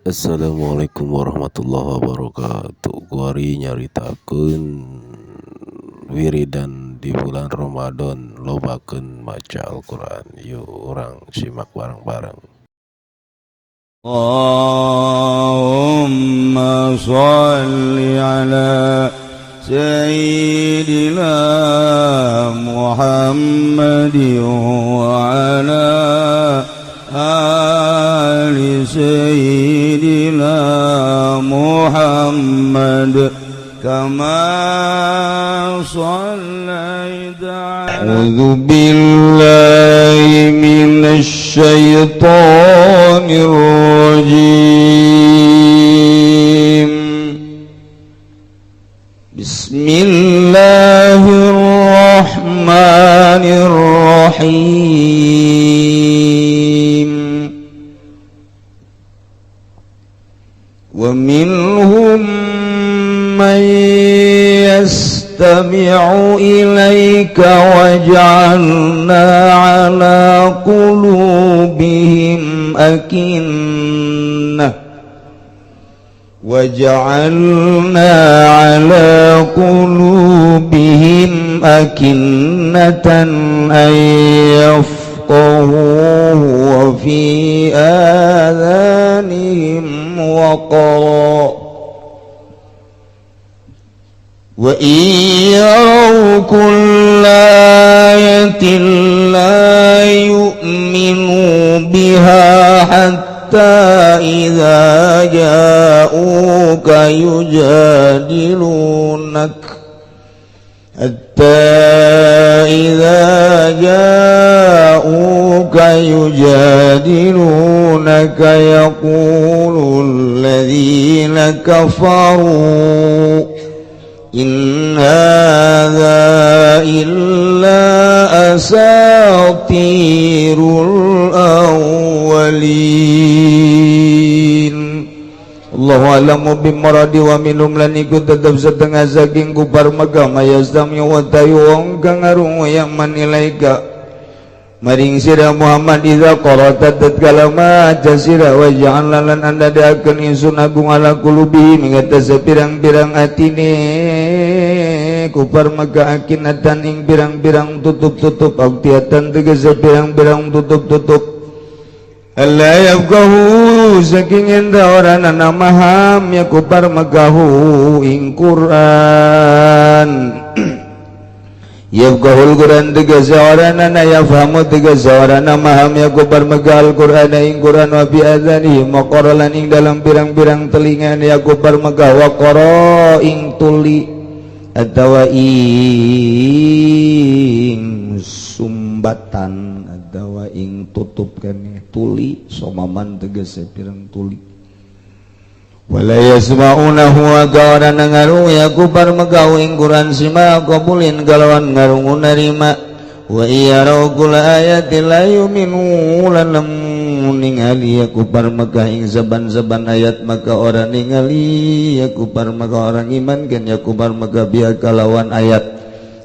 Assalamualaikum warahmatullahi wabarakatuh. Kuari nyaritakeun wiridan di bulan Ramadan, lobakeun maca Al-Qur'an. Yuk, urang simak bareng-bareng. اللهم صل على سيدنا محمد وعلى آل سيدنا محمد كما صليت. أعوذ بالله من الشيطان الرجيم. بسم الله الرحمن الرحيم. ومنهم من يستمع إليك وجعلنا على قلوبهم أكنة وجعلنا على قلوبهم أكنة أن يفقهوه وفي آذانهم وقرا وإن يروا كل آية لا يؤمنوا بها حتى إذا جاءوك يجادلونك حتى إذا جاءوك يجادلونك يقول الذين كفروا إن هذا إلا أساطير الأولين. الله أعلم بمراده. ومنهم lan iku tetep setengah saking kufar Mekah من يستمع utawi wong kang ngarungu ya man إليك maring sira Muhammad إذا قرأت tatkala maca sira. وجعلنا lan andadekaken ingsun agung على قلوبهم ing atase pirang-pirang atine kufar Mekah أكنة ing pirang-pirang tutup-tutup, أغطية tegese pirang-pirang tutup-tutup, ألا يفقهوه saking enda ora nana maham ya kufar Mekah ه ing Quran. يفقهوا القرآن tegese ora nana يفهموا tegese ora maham ya kufar Mekah القرآن ing Quran. وفي آذانهم وقرا lan ing dalam pirang-pirang telinga ya kufar Mekah وقرا ing tuli atawa ing sumbatan atawa ing tutup kene tuli صمما tegese pirang tuli. ولا يسمعونه ora ngarungu ya kufar Mekah ing Quran سماع قبول kalawan ngarungu narima. وإن يروا كل آية لا يؤمنوا lan ningali ya kufar Mekah ing saban-saban ayat maka ora ningali ya kufar Mekah, ora ngimankeun ya kufar Mekah بها kalawan ayat.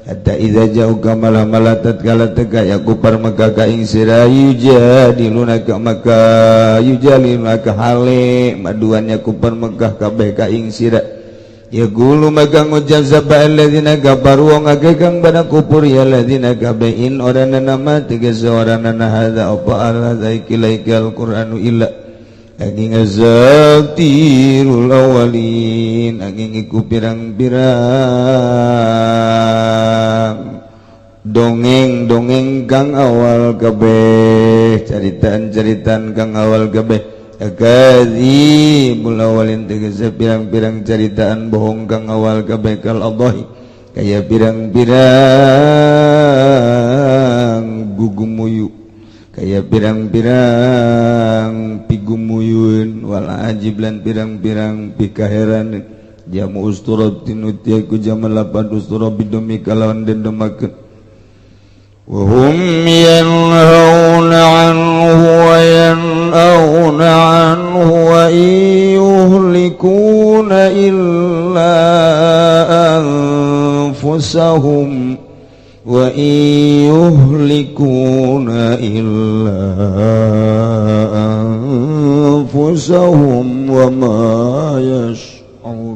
حتى إذا جاءوك malah-malah tatkala teka ya kufar Mekah ka ing sira يجادلونك maka يجادلونك hale maduan ya kufar Mekah kabeh ka ing sira. يقول maka ngucap sapa الذين كفروا wong akeh kang pada kufur ya الذين kabeh إن ora nama tegese ora nana هذا apa هذا iki Al-Qur'anu إلا angin أساطير الأولين angin iku pirang-pirang dongeng-dongeng kang awal kabeh, caritaan-caritaan kang awal kabeh. أكاذيب الأولين tegese pirang-pirang caritaan bohong kang awal kabeh. كالأضاحي kaya pirang-pirang gugumuyu, kaya pirang-pirang pigumuyun, والأعاجيب lan pirang-pirang pikaheran. جمع أسطورة utawi ku jama lapan أسطورة بالضم kalawan den domakeun. وهم ينهون عنه وينأون عنه وإن يهلكون إلا أنفسهم وإن يهلكون إلا anfusahum wa ma yash'urun.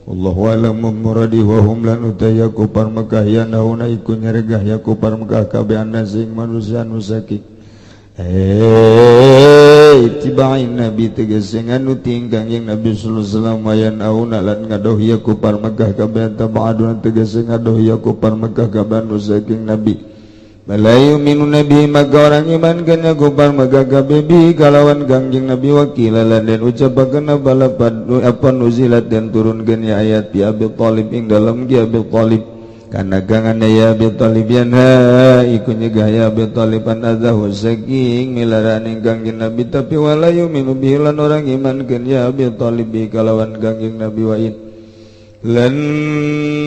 Allahu a'lam muradi wa hum lan utaya kupar Mekah ya nauna iku nyeregah ya kupar Mekah kabeh anasing manusia nusaki itiba'in nabi tegese nganu tingkang yang Nabi sallallahu alaihi wasallam wayan auna lan ngadoh ya kupar Mekah kabeh tabaaduna tegese ngadoh ya kupar Mekah kabeh nusaking nabi. Malayu minu nabi maka orang iman kena kupar Mekah kabeh bi kalawan kangjeng Nabi wakilalan dan ucapakeun balapan apa nuzilat dan turunkeun ya ayat bi Abi Thalib ing dalam ki Abi Thalib kana gangane ya Abi Thalib yanha iku nyegah ya Abi Thalib an adzahu saking milarane kangjeng Nabi tapi walayu minu bihi lan orang iman keun ya Abi Thalib bi kalawan kangjeng Nabi wa in lan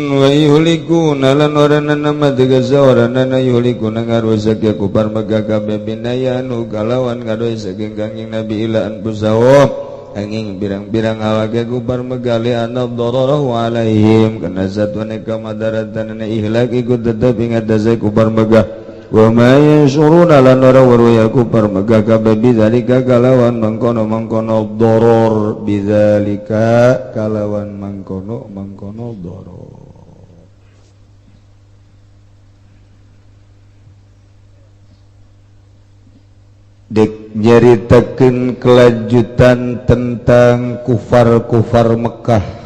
wa yuhlikuna lan oranana madegasa oranana yuhlikuna ngarusak ya kupar Mekah kabeh binayanu kalawan ngadoy saking kangjeng Nabi ila anfusahum angin birang-birang awake kupar Mekah li anna dararahu alaihim kana satune kamadaratan ihlak iku tetep ing atase kupar Mekah wa ma yanshuruna lan ora weruh ya kupar Mekah kabeh bidzalika kalawan mangkono-mangkono doror bidzalika kalawan mangkono-mangkono doror. Dek nyaritakeun kelanjutan tentang kufar-kufar Mekah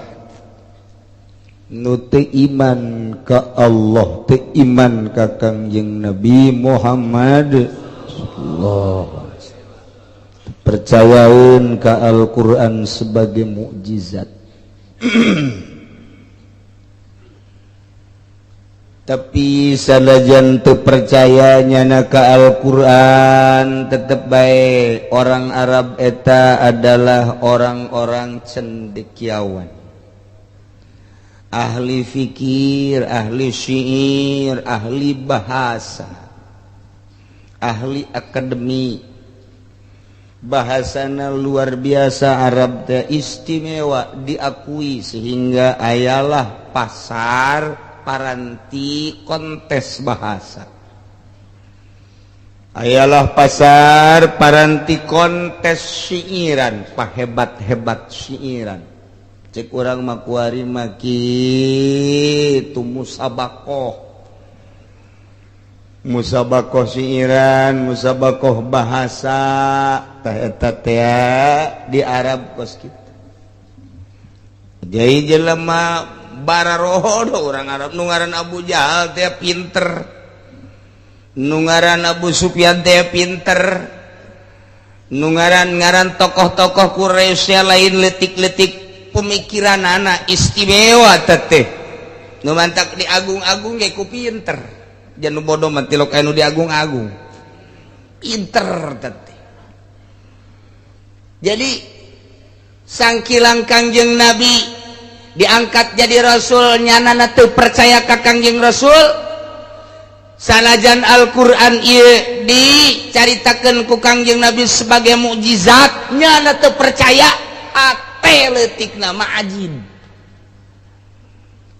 nu teu iman ka Allah, teu iman ka Kangjeng Nabi Muhammad sallallahu alaihi wasallam, percayaeun ka Al-Qur'an sebagai mukjizat. Tapi sanajan teu percaya nyana ka Al-Qur'an tetep bae orang Arab eta adalah orang-orang cendekiawan, ahli fikir, ahli syair, ahli bahasa, ahli akademi. Bahasana luar biasa Arab teh istimewa diakui sehingga ayalah pasar paranti kontes bahasa. Ayalah pasar paranti kontes syairan, pahebat-hebat syairan. Cek urang mah kuari mah kitu musabakoh. Musabakoh syairan, musabakoh bahasa, tah eta teh di Arab kos kitu. Jadi jelema bararoho orang Arab nu ngaran Abu Jahal teh pinter, nu ngaran Abu Sufyan teh pinter, nu ngaran-ngaran tokoh-tokoh Quraisy lain letik-letik pemikiran anak istimewa teteh nu mantak diagung-agung ge ku pinter, jangan bodoh mah tilok anu diagung-agung pinter teteh. Jadi sangkilang Kangjeng Nabi diangkat jadi rasul nyanana teu percaya ka Kangjeng Rasul sanajan Al-Qur'an ieu dicaritakeun ku Kangjeng Nabi sebagai mukjizat nyana teu percaya ate leutikna mah ajib.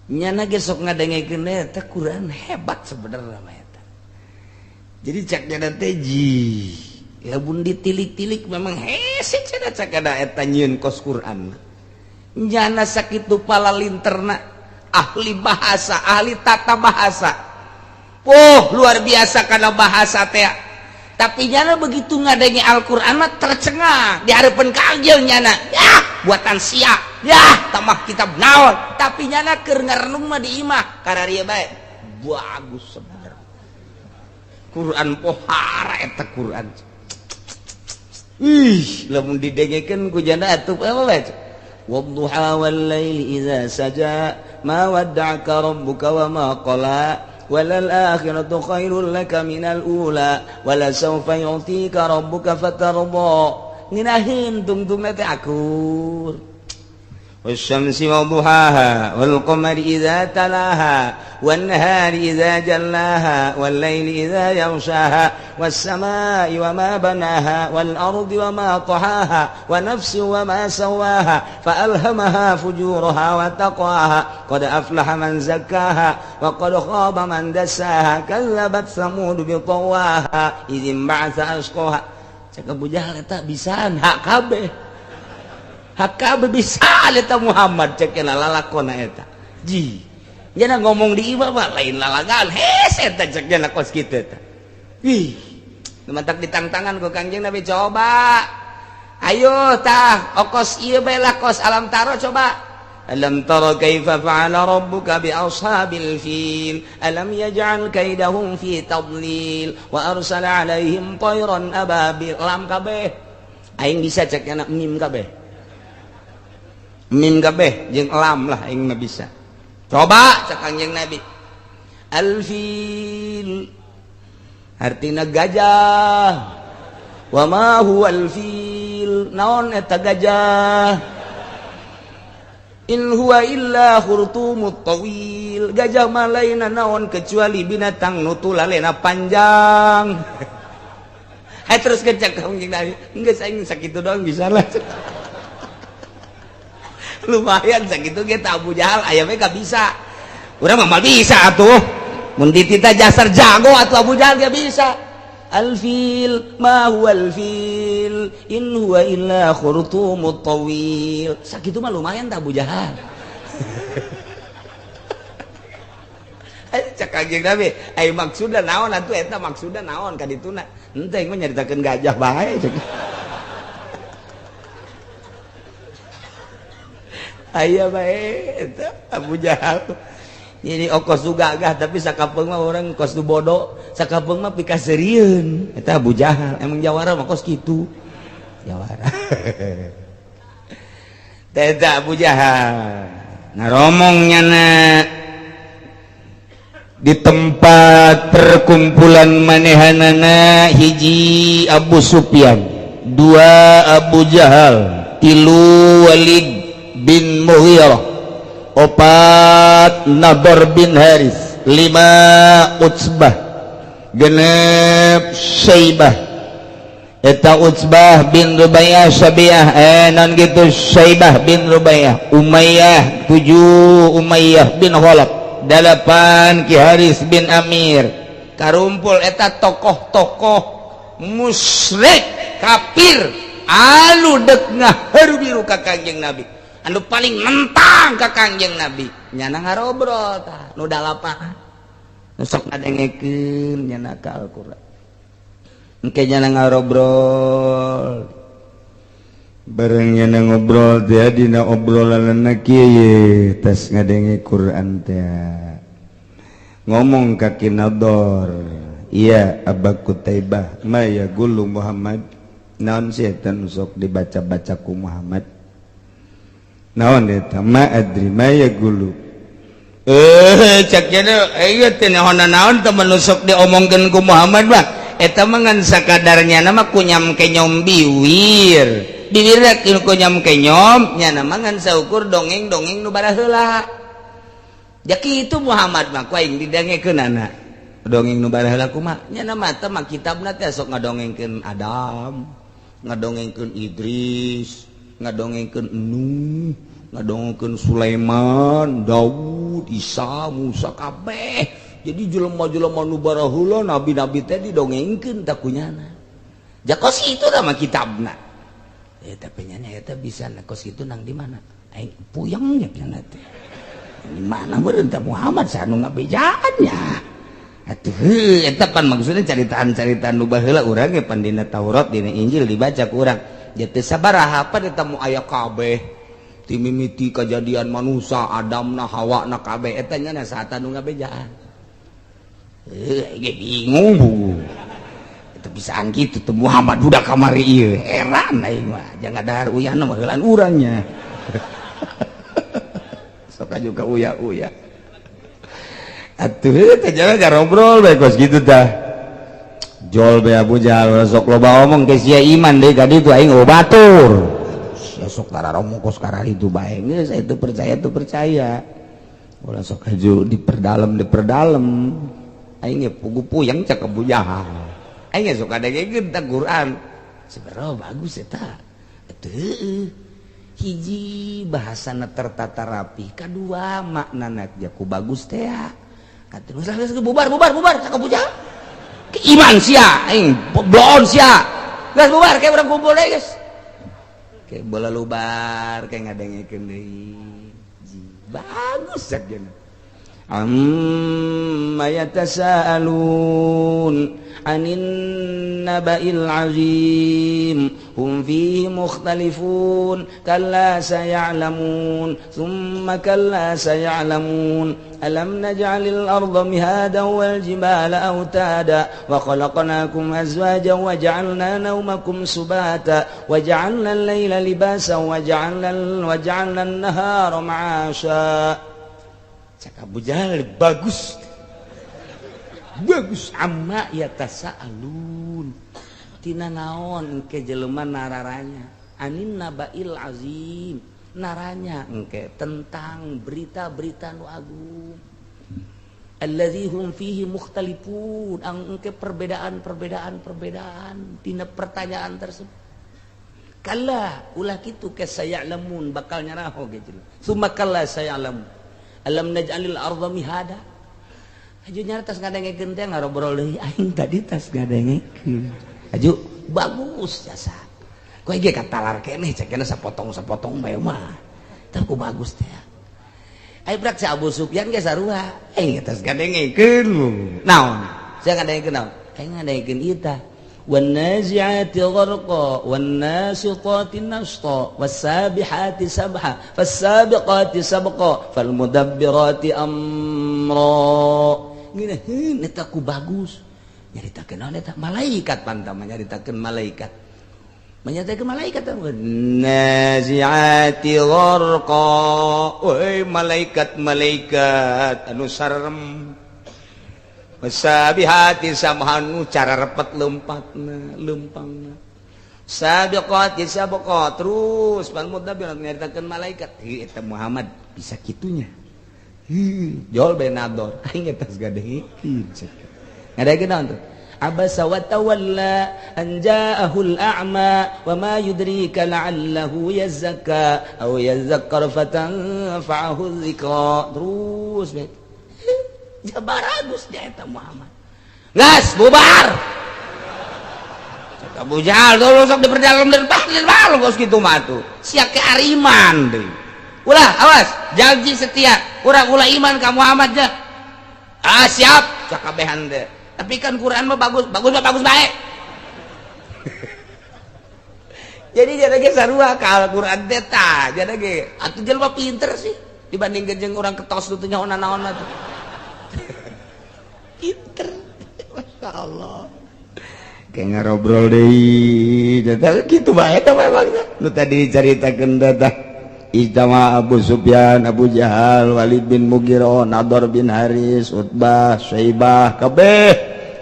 Nyana ge sok ngadengekeun eta Quran hebat sebenarnya mah eta. Jadi cak nyana teh ji lamun ditilik-tilik memang hese cenah cak ada eta nyieun kos Quran. Nyana sakitu pala linterna ahli bahasa, ahli tata bahasa. Oh, luar biasa karena bahasa teh. Tapi nyana begitu ngadenge Al-Qur'an mah tercengang di hareupeun kangjeng nyana. Yah, buatan sia. Yah, tamah kitab naon. Tapi nyana keur ngarenung mah di imah kararieu bae. Bagus sebenarnya. Quran pohara eta Quran. Ih, lamun didengekeun ku jana atuh apa bae. والضحى والليل إذا سجى ما ودعك ربك وما قلى وللآخرة خير لك من الأولى ولسوف يعطيك ربك فترضى nginahin tungtungna teh akur. والشمس وضحاها والقمر إذا تلاها والنهار إذا جلاها والليل إذا يغشاها والسماء وما بناها والأرض وما طحاها ونفس وما سواها فألهمها فجورها وتقواها قد أفلح من زكاها وقد خاب من دساها كذبت ثمود بطغواها إذ انبعث أشقاها. Cek Abu Jahal eta bisaan hak kabeh. Hak kabeh bisa eta Muhammad cek lalakona eta. Ji. Jana ngomong di imah mah lain lalagan. Hes eta cek jana kos kitu eta. Ih. Mantak ditangtangan ku Kangjeng Nabi coba. Ayo tah okos ieu bae lah kos alam taro coba. Alam tara kaifa fa'ala rabbuka bi ashabil fil alam yaj'al kaidahum fi tadlil wa arsala 'alaihim tayran ababil. Lam kabeh aing bisa cek anak mim kabeh, mim kabeh jeung lam lah aing mah bisa. Coba cek Kangjeng Nabi al fil artina gajah, wa ma huwa al fil naon eta gajah, in huwa illa khurtumut tawil, gajah mah lainna naon kecuali binatang nu tulalena panjang. Hai terus kecak Kangjeng Nabi, geus aing sakitu doang bisa lah. Lumayan sakitu ge Abu Jahal aya we gak bisa. Urang mah bisa atuh. Mun ditita jasar jago atuh Abu Jahal ge bisa. Alfil ma huwa alfil in huwa illa khurtumut tawil. Sakitu mah lumayan tah Abu Jahal. Cek Kangjeng Nabi, ai maksudna naon atuh eta maksudna naon ka dituna? Henteu mah nyaritakeun gajah bae cek. Aya bae eta Abu Jahal. Jadi okos du gagah tapi sakapeung mah urang kos du bodoh, sakapeung mah pikaseurieun. Eta Abu Jahal, emang jawara mah kos kitu. Jawara. Eta Abu Jahal. Ngaromong nyana di tempat perkumpulan manehanana hiji Abu Sufyan, dua Abu Jahal, tilu Walid bin Mughirah, opat Nadhr bin Haris, lima Utsbah, genep Syaibah. Eta Utsbah bin Rubaiyah Syabiah non gitu Syaibah bin Rubaiyah, Umayyah tujuh Umayyah bin Khalaf, delapan Ki Haris bin Amir. Karumpul eta tokoh-tokoh musyrik kafir anu dek ngaharu biru ka Kangjeng Nabi, anu paling nentang ka Kangjeng Nabi. Nyana ngarobrol tah nu dalapan nu sok ngadengekeun nyana ka Al-Qur'an. Engke nyana ngarobrol bareng nyana ngobrol teh dina obrolanna kieu tas ngadenge Qur'an teh ngomong ka Ki Nador, iya Aba Kutaibah ma yaqulu Muhammad, naon sih eta nu sok dibaca-baca ku Muhammad, naon eta ma adri ma yaqulu. Cek nya ieu teh naon teh nu sok diomongkeun ku Muhammad mah eta mah ngan sakadarnya nama kunyam kenyom biwir biwir kunyam kenyom nya nama ngan saukur dongeng-dongeng nu baraheula. Jaki itu Muhammad mah ku aing didengekeunana dongeng nu baraheula kumaha nya nama teh mah kitabna teh sok ngadongengkeun Adam, ngadongengkeun Idris, ngadongengkeun Nuh, ngadongengkeun Sulaiman, Daud, Isa, Musa kabeh. Jadi jelema-jelema nu baraheula nabi-nabi teh didongengkeun tah kunyana. Jakos itu nama kitabna. Tapi nyana eta bisa kos itu nang di mana? Aing puyeng nya nyana teh. Di mana meureun teh Muhammad sanu ngabejaannya. Atuh eta pan maksudna caritaan-caritaan nu baheula urang ge pan dina Taurat dina Injil dibaca ku urang. Ja teu sabaraha pan eta mu aya kabeh. Ti mimiti kajadian manusia Adamna Hawana kabeh eta nyana saatan nu ngabejaan. Ge bingung bu. Itu bisaan kitu teh Muhammad budak kamari ieu. Heran aing mah. Jangan dahar uyahna mah heulaan urangnya. Sok juga uya-uya. Atuh teh jangan garobrol bae kos kitu tah. Jol bae Abu Jahal sok loba omong ke sia iman deui ka ditu aing batur. Sia sok tararomong kos kararitu bae geus itu percaya tu percaya. Ulah sok haju diperdalam. Aing ge pugu puyeng cek Abu Jahal. Aing ge sok kadengekeun tah Quran. Sebenarnya bagus eta. Atuh hiji bahasana tertata rapi, kadua maknana jaku bagus teh. Katuh geus bubar bubar bubar cek Abu Jahal. Iman sia aing bloon sia. Geus bubar kayak urang kumpul deui geus. Kayak bola lubar kayak ngadengekeun deui. Bagus sakjana. Amma yatasaalun anin naba'il azim hum fihi mukhtalifun kalla saya'lamun thumma kalla saya'lamun alam naj'alil arda mihadan wal jibala autada wa khalaqnakum azwajan wa ja'alna nawmakum subata wa ja'alna al-laila libasan wa ja'alna an-nahara ma'asha. Cak Abu Jahal bagus bagus amma yatasaalun tina naon engke jelema nararanya anin nabail azim naranya engke tentang berita-berita nu agung allazi hum fihi mukhtalifun engke perbedaan-perbedaan perbedaan tina pertanyaan tersebut. Kalla ulah kitu ke saya'lamun bakal nyaraho ge jelema summa kalla saya'lamun alam naj'alil arda mihada. Aju nyara tas ngadengekeun teh ngarobrol deui aing tadi tas ngadengekeun. Aju bagus jasa. Kowe ge katalar keneh cekena sapotong-sapotong bae mah. Tah ku bagus teh. Ai brak si Abu Sufyan ge sarua. Aing tas ngadengekeun. Naon? Sia ngadengekeun naon? Aing ngadengekeun ieu tah. Wan nazi'ati gharqa wan nasitati nashta was sabihati sabha fas sabiqati sabqa fal mudabbirati amra. Ngeunaheun eta ku bagus nyaritakeun naon eta malaikat pantama nyaritakeun malaikat menyatakeun malaikat nazi'ati gharqa woi malaikat-malaikat anu sarem wasabihati samhanu cara repet lempatna lempangna sabiqati sabqa terus pan mudabbir nyaritakeun malaikat heuh eta Muhammad bisa kitunya heuh jol benador aing eta gadehekeun ngadehekeun naon tuh abasa wa tawalla an ja'ahul a'ma wa ma yudrika la'allahu yazakka aw yazakkar fatanfa'ahu dzikra terus baragus dia eta Muhammad gas bubar. Cak Abu Jahal dulu sok diperdalam dan dalam kos kitu mah tuh sia ke ariman deui ulah awas janji setia urang ulah iman ka Muhammad ja ah siap cak kabehan teh tapi kan Quran mah bagus bagus mah bagus bae. Jadi jadi ge sarua ka Al-Quran teh tah jadi ge atuh jelema pinter sih dibandingkeun jeung urang ketos nu teu nyaho naon mah tuh. Pinter, masya Allah. Kayak ngarobrol deui, gitu bae teh memangnya. Nu tadi dicaritakeun teh Ijtama Abu Sufyan, Abu Jahal, Walid bin Mughirah, Nadhr bin Haris, Utbah, Syaibah, kabeh,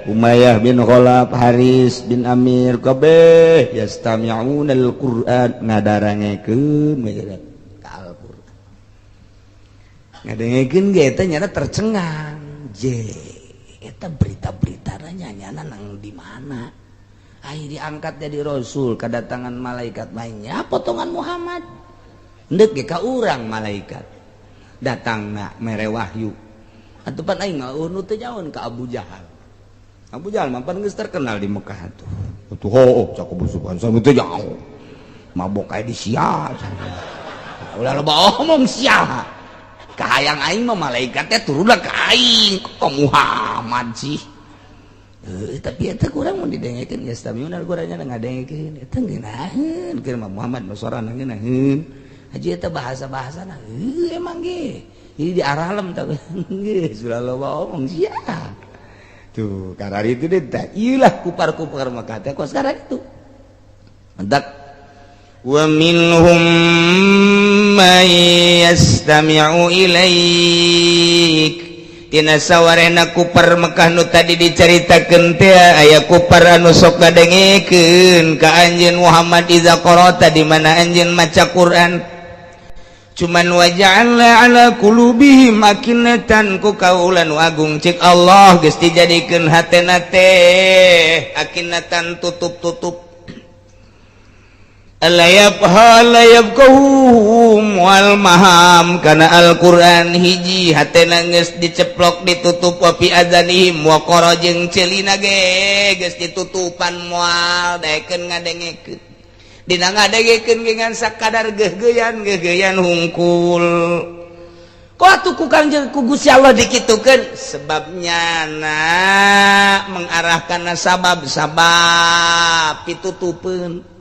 Umayyah bin Khalaf, Haris bin Amir, kabeh yastami'una al-Qur'an ngadarangekeun ka Al-Qur'an. Ngadengekeun ge eta nyana tercengang. Je, eta berita-berita nyana nang di mana? Ai diangkat jadi rasul, kedatangan malaikat mainnya potongan Muhammad. Ndek ge ka urang malaikat. Datangna mere wahyu. Atuh pan aing mah nu teu nyaon ka Abu Jahal. Abu Jahal mah pan geus terkenal di Mekah atuh. Atuh hooh cak Abu Sufyan sampe teu nyaho. Mabok aya di sia. Ulah loba omong sia. Kahayang aing mah malaikat teh turunlah ka aing kok Muhammad sih. Tapi eta kurang mun didengekeun geus tamiuna kurangnya ngadengekeun eta ngeunaheun keur mah Muhammad mah sorana ngeunaheun. Haji eta bahasa-bahasana heuh emang ge. Jadi di aralem tah geus ulah loba omong sia. Tuh karena itu deh tah ieu lah kupar-kupar Mekah teh kos sekarang itu. Mentak wa minhum man yastami'u ilaik tina sawarena kupar Mekah nu tadi dicaritakeun teh aya kupar anu sok ngadengekeun ka anjeun Muhammad iza qara'ta di mana anjeun maca Quran cuman waja'alna ala qulubihim akinatan ku kaula nu agung cek Allah geus dijadikeun hatena teh akinatan tutup-tutup. Layabqahum wal maham kana Al-Qur'an hiji hatena geus diceplok ditutup wa fi adzanihim wa qara jeung ceulina ge geus ditutupan moal daekeun ngadengekeun dina ngadengekeun ge ngan sakadar geugeuyan geugeuyan hungkul. Kok atuh ku Kangjeng ku Gusti Allah dikitukeun sebabnya na mengarahkan sabab-sabab pitutupeun.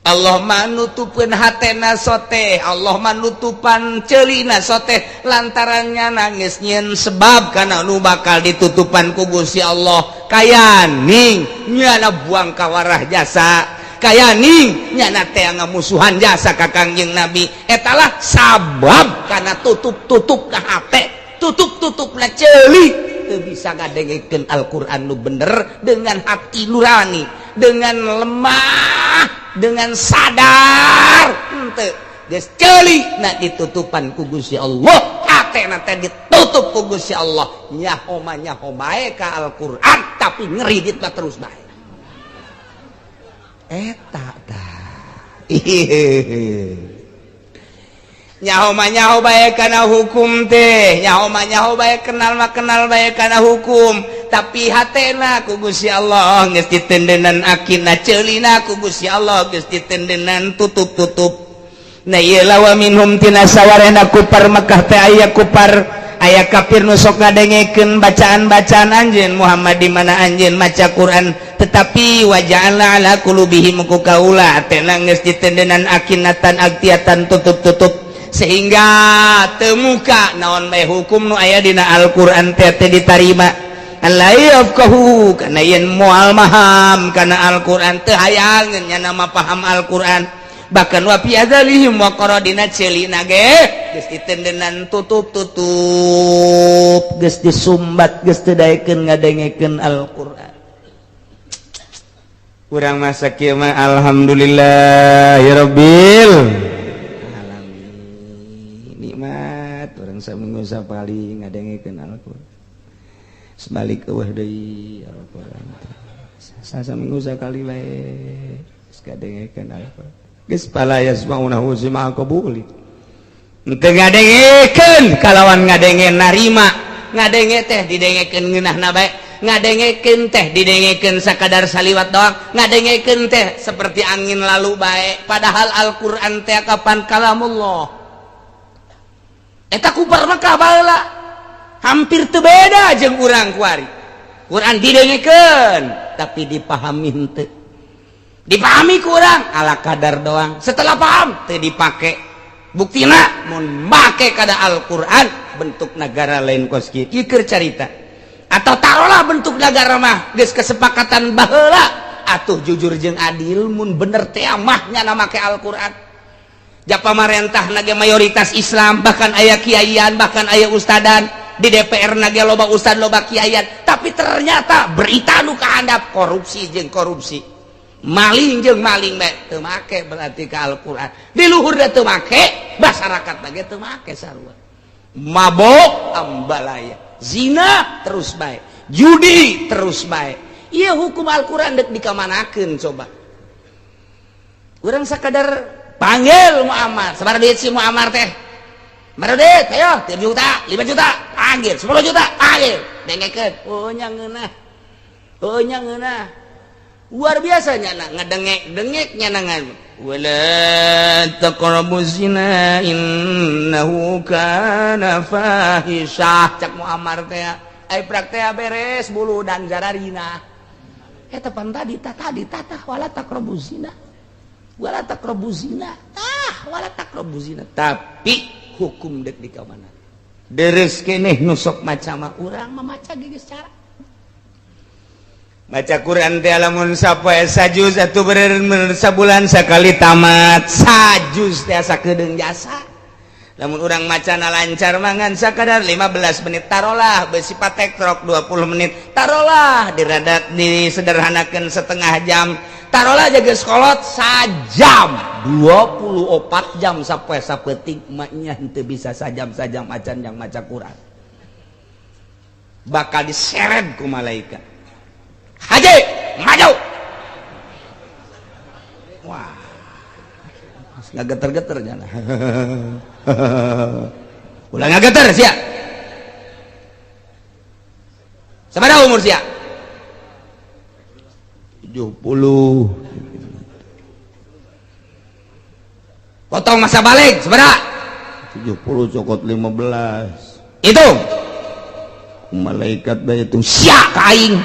Allah manutupeun hatena soteh, Allah manutupan ceulina soteh lantarannya nangis nyieun sebab kana nu bakal ditutupan ku Gusti Allah. Kayaning nyana buang kawarah jasa, kayaning nyana teh ngamusuhan jasa ka Kangjeng Nabi. Etalah sabab kana tutup-tutup ka hate, tutup-tutupna ceuli teu bisa ngadengekeun Al-Qur'an nu bener dengan hati nurani, dengan lemah, dengan sadar. Henteu geus ceuli na ditutupan ku Gusti Allah, hatena teh ditutup ku Gusti Allah. Nyaho mah nyaho bae ka Al-Qur'an tapi ngeridit mah terus bae. Eta tah nyaho mah nyaho bae kana hukum teh, nyaho mah nyaho bae, kenal mah kenal bae kana hukum, tapi hatena ku Gusti Allah geus ditendenan akina, ceulina ku Gusti Allah geus ditendenan tutup-tutup. Nah ieu lawa minhum tina sawarehna kupar Mekah teh aya kupar aya kafir nu sok ngadengekeun bacaan-bacaan anjeun Muhammad di mana anjeun maca Quran, tetapi waja'alna ala qulubihim ku kaula hatena geus ditendenan akinatan agtiatan tutup-tutup sehingga temuka naon bae hukum nu aya dina Al-Qur'an teh teh ditarima. La yafqahu kana yen moal maham kana Al-Qur'an, teu hayangeun nya nama paham Al-Qur'an. Bahkan wa fi adzalihim wa qaradina ceulina ge geus ditendenan tutup-tutup, geus disumbat, geus teu daekeun ngadengekeun Al-Qur'an. Urang masa kieu mah alhamdulillah ya rabbil alamin, nikmat urang saminggu sapali ngadengekeun Al-Qur'an. Sebalik eueuh deui Al-Qur'an saminggu sakali bae geus ngadengekeun Al-Qur'an. Geus pala yasma'unahu sima qabuli teu ngadengekeun kalawan ngadenge narima, ngadenge teh didengekeun ngeunahna bae, ngadengekeun teh didengekeun sakadar saliwat doang, ngadengekeun teh seperti angin lalu bae. Padahal Al-Qur'an teh kapan kalamullah. Eta kupar Mekah baheula hampir teu beda jeung urang kuari. Quran didengekeun tapi dipahami henteu, dipahami kurang ala kadar doang, setelah paham teu dipake. Buktina mun make kada Al-Qur'an bentuk negara lain kos kieu. Ieu keur carita atau taruhlah bentuk negara mah geus kesepakatan baheula atuh jujur jeung adil mun bener teh mah nya make Al-Qur'an. Ja pamarentah nage mayoritas Islam, bahkan aya kiaian, bahkan aya ustadan di DPR nage loba ustad loba kiaian, tapi ternyata berita nu kahandap korupsi jeung korupsi, maling jeung maling bae teu make. Berarti ka Al-Qur'an di luhur teu make, masyarakat nage teu make sarua, mabok ambalaya, zina terus bae, judi terus bae. Ieu hukum Al-Qur'an dek dikamanakeun coba? Urang sakadar panggil Muammar, sabaraha duit si Muammar teh? Sabaraha duit? Ayo, 3 juta, 5 juta, panggil, 10 juta, panggil. Dengekeun. Oh nya ngeunah. Oh nya ngeunah. Luar biasa nya ngedengek-dengek nya nangan. Wala taqrabu zina innahu kana fahisyah cak Muammar teh. Ai prak teh beres bulu dan jararina. Eta pan tadi tah tadi tah wala taqrabu zina. Wala taqrabu zina. Tah wala taqrabu zina. Tapi hukum dek di kamana? Deres keneh nu sok maca mah urang mah maca geus cara maca Quran teh lamun sapoe sajuz atuh bener sabulan sakali tamat sajuz teh sakedeung jasa. Lamun urang macana lancar mangan sakadar 15 menit, tarolah besi patek trok 20 menit, tarolah diradat disederhanakan setengah jam, tarolah jaga sekolot sajam 24 jam sapoe sapeting maknya henteu bisa sajam sajam acan yang maca Quran bakal diseret ku malaikat. Haji maju, wah. Ngageter-geter jana. Ulah ngageter sia. Sabaraha umur sia? 70. Potong masa balik sabaraha? 70 cokot 15. Itu malaikat bae itu sia ka aing.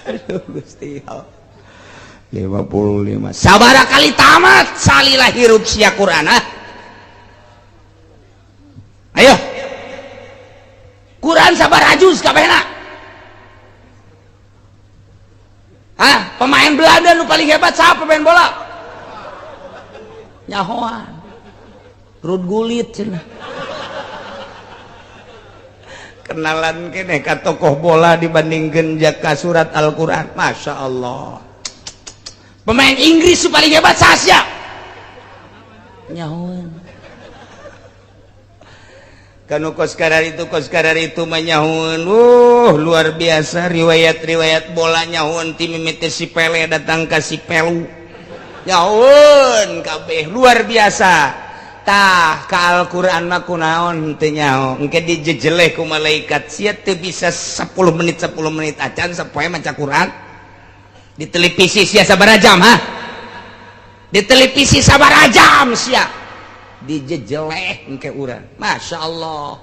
Aduh Gusti 55. Sabaraha kali tamat salila hirup sia Quran, ah? Ayo. Quran sabaraha juz kabehna? Hah? Pemain Belanda nu paling hebat siapa pemain bola? Nyahoan. Ruud Gullit cenah. Kenalan kene ka tokoh bola dibandingkeun jaka surat Al-Qur'an. Masya Allah. Pemain Inggris paling hebat sasya. Nyahoan. Kanu koskarar itu manyahun. Luar biasa riwayat-riwayat bola nyahun ti mimiti si Pele datang ka si Pelu. Nyahun kabeh luar biasa. Tah ka Al-Qur'an mah kunaon teu nyaho. Engke dijejeleh ku malaikat sia teu bisa 10 menit 10 menit acan sapoe maca Qur'an. Di televisi sia sabaraha jam, ha? Di televisi sabaraha jam sia? Dijejeleh engke urang. Masya Allah.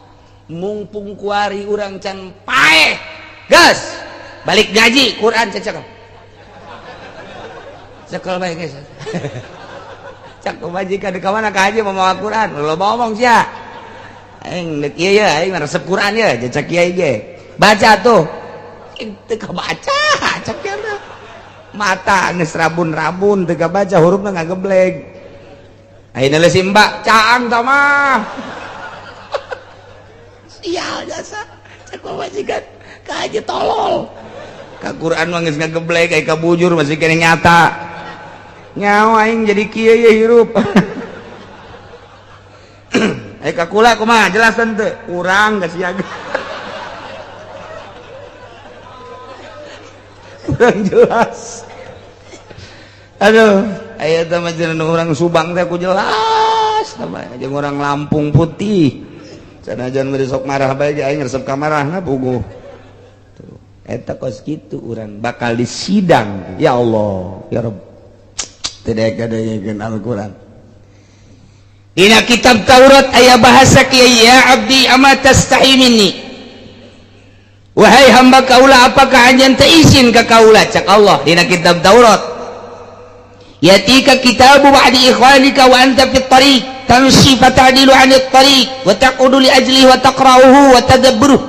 Mumpung kuari urang can paeh. Gas. Balik ngaji Quran cecekel. Cekel bae geus. Cak majikan ka mana ka haji mawa Quran. Lo ngomong sia. Aing deuk ieu ya, aing resep Quran ya, cecek kiai ge. Baca tuh. Teu kabaca, cek kieu. Mata geus rabun-rabun teu kabaca hurufna ngagebleg. Ayeuna si mbak caang ta mah. Sial jasa. Cek majikan ka haji tolol. Ka Quran mah geus ngagebleg aya ka bujur masih keneh nyata. Nyawa aing jadi kieu ye hirup. Aya ka kula kumaha jelasan teu? Urang geus siaga. Kurang jelas. Aduh, aya teh mah jeung urang Subang teh ku jelas, jeung urang Lampung putih. Sanajan bari sok marah bae aing resep ka marahna puguh. Tuh, eta kos kitu urang bakal disidang. Ya Allah, ya Rabb. Tidak ada yang Al-Quran. Dina kitab Taurat aya bahasa kieu, ya abdi ama tastahi minni. Wahai hamba kaula, apakah anjeun teu izin ka kaula? Cak Allah dina kitab Taurat. Yatika kitabu ba'di ikhwanika wa anta fit tariq tamshi fata'dilu 'anit tariq wa taqudu li ajlihi wa taqra'uhu wa tadabburuhu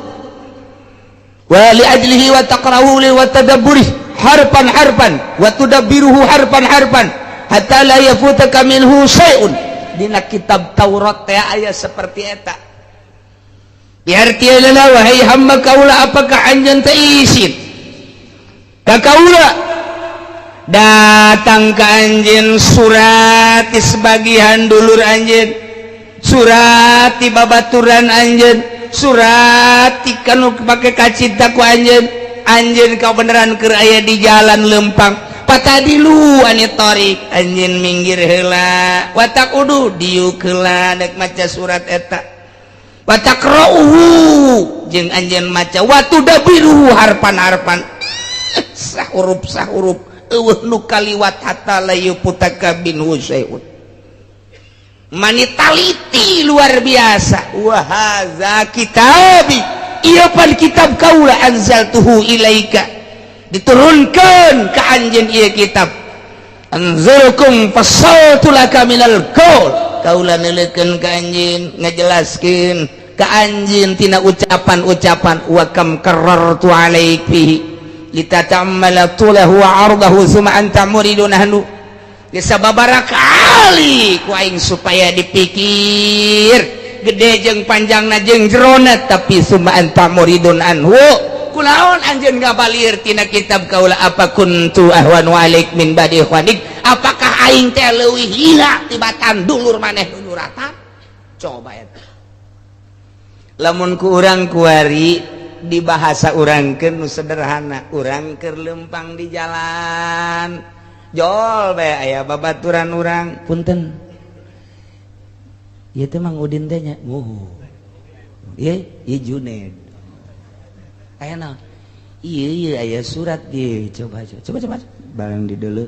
wa li ajlihi wa taqra'uhu wa tadabburuhu harfan harfan wa tudabbiruhu harfan harfan hatta la yafutaka minhu syai'un. Dina kitab Taurat teh aya seperti eta. Biartiana wahai hamba kaula, apakah anjeun teh isin ka kaula? Datang ke anjeun surat di sebagian dulur anjeun, surat di babaturan anjeun, surat di kanu pake kacita ku anjeun. Anjeun kau beneran keur aya di jalan lempang patadilu ani tarik anjeun minggir heula watak udu diuk heula dek maca surat eta wataqra'uhu jeung anjeun maca watudabiruhu harpan-harpan sahuruf sahuruf eueuh nu kaliwat hatta la yuputaka bin husyai'un. Manitaliti luar biasa. Wa hadza kitabi, ieu pan kitab kaula anzaltuhu ilaika, diturunkeun ka anjeun ieu kitab. Anzurukum fassaltu laka minal qaul, kaula neuleutkeun ka anjeun, ngajelaskeun ka anjeun tina ucapan-ucapan. Wa kam karartu alaik fihi litatammala tulahu wa ardahu summa anta muridun ahnu. Sababaraha kali ku aing supaya dipikir gede jeung panjangna jeung jerona, tapi summa anta muridun anhu. Kunaon anjeun ngabalir tina kitab kaula? Apa kuntu ahwanu alaik min badi ikhwanik, apakah aing teh leuwih hina tibatan dulur maneh nu nyuratan? Coba eta lamun ku urang kuari di bahasa urangkeun nu sederhana, urang keur lempang di jalan Jol bae aya babaturan urang punten. Ieu teh Mang Udin teh nya. Oh. Ieu ieu Juned. Aya naon? Ieu ieu aya surat ieu coba coba coba. Barang dideuleu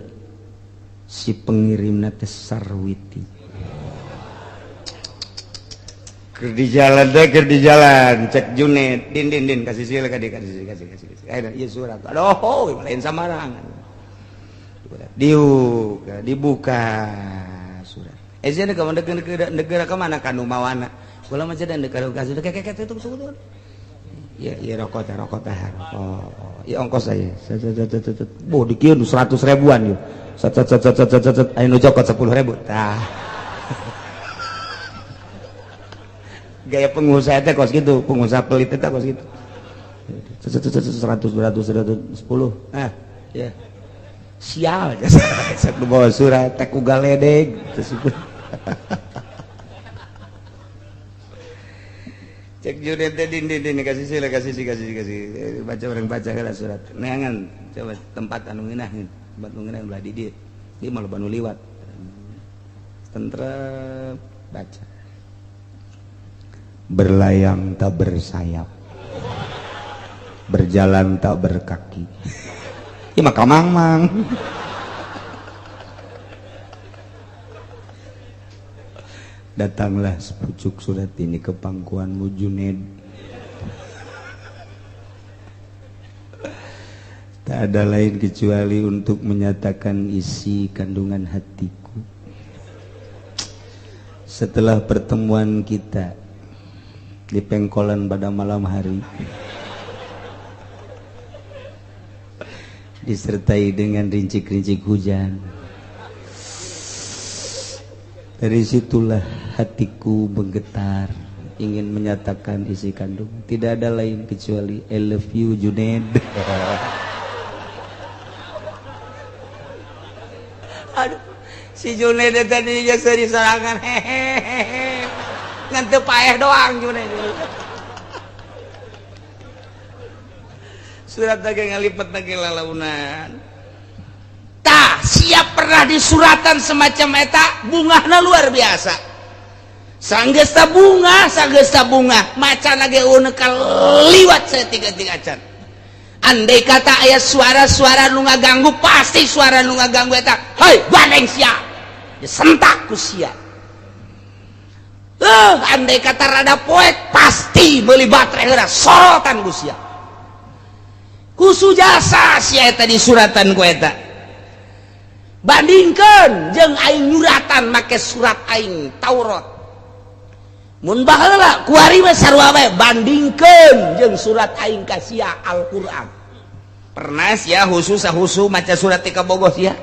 si pengirimna teh Sarwiti. Keur di jalan teh keur di jalan cek Juned din din din kasih sila ka kasih kasih kasih kasih. Aya ieu surat. Aduh, lain samarangan. Dibuka, dibuka surat. Eh sih negara negara kemana kanu mawana? Kula mah dan negara kasih kayak kayak itu tuh. Ya ya rokok teh rokok teh rokok. Ya ongkos saya. Boh dikieu 100 ribuan yeuh. Sat sat sat sat sat sat aya nu cokot 10.000. Tah. Gaya pengusaha teh kos gitu, pengusaha pelit teh kos gitu. 100 200 110. Ah, ya. Sial saya bawa surat tek uga ledeg cek Juned teh din din din kasih sila kasih kasih kasih baca orang baca heula surat neangan coba tempat anu ngeunaheun tempat nu ngeunaheun belah di dieu dieu mah loba nu liwat tentrem baca berlayang tak bersayap berjalan tak berkaki. Ya maka mang-mang. Datanglah sepucuk surat ini ke pangkuanmu Juned. Tak ada lain kecuali untuk menyatakan isi kandungan hatiku. Setelah pertemuan kita di pengkolan pada malam hari, disertai dengan rincik-rincik hujan. Dari situlah hatiku menggetar, ingin menyatakan isi kandung. Tidak ada lain kecuali I love you Juned. Aduh, si Juned tadi jasa diserangan hehehe. Ngan teu paeh doang Juned. Surat lagi ngalipet lagi lalaunan. Tah, siap pernah disuratan semacam eta, bungahna luar biasa. Sanggesta bunga, macan lagi uneka liwat saya tiga-tiga acan. Andai kata aya suara-suara nu ngaganggu, pasti suara nu ngaganggu eta. Hei, bandeng sia. Disentak ku sia. Andai kata rada poek, pasti meuli baterai heula sorotan ku sia. Kusu jasa sia eta disuratan ku eta. Bandingkeun jeung aing nyuratan make surat aing Taurat. Mun baheula kuari mah sarua bae bandingkeun jeung surat aing ka sia Al-Qur'an. Pernah sia khusus sahusu maca surat ti kabogoh sia?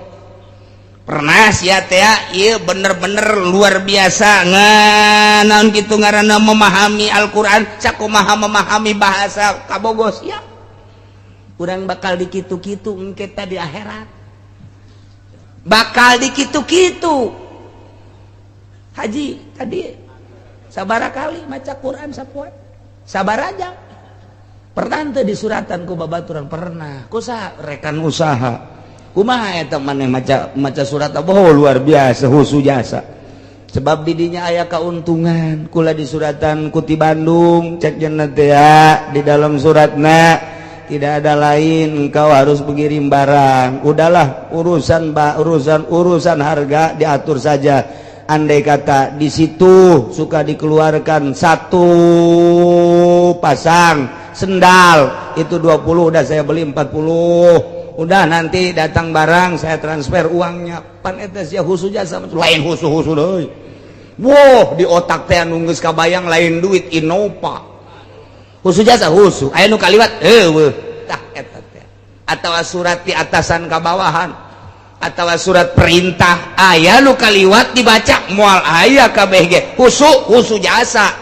Pernah sia teh ieu bener-bener luar biasa nganaon kitu ngaranna memahami Al-Qur'an sakumaha memahami bahasa kabogoh sia? Urang bakal dikitu-kitu engke tadi akhirat. Bakal dikitu-kitu. Haji tadi sabara kali maca Quran sapoe. Sabar aja. Pernah teu disuratan ku babaturan pernah. Ku saha rekan usaha. Kumaha eta maneh maca surat oh luar biasa husu jasa. Sebab didinya aya kauntungan kula disuratan ku ti Bandung cek jenna teh di dalam suratna tidak ada lain engkau harus mengirim barang. Udahlah urusan urusan harga diatur saja. Andai kata di situ suka dikeluarkan satu pasang sendal itu 20 udah saya beli 40. Udah nanti datang barang saya transfer uangnya. Pan eta sia khusus jasa lain khusus-khusus deui. Wah, di otak teh anu geus kabayang lain duit Innova. Khusus jasa khusus aya nu kaliwat eueuh tah eta teh atawa surat di atasan ka bawahan atawa surat perintah aya nu kaliwat dibaca moal aya kabeh ge khusus khusus jasa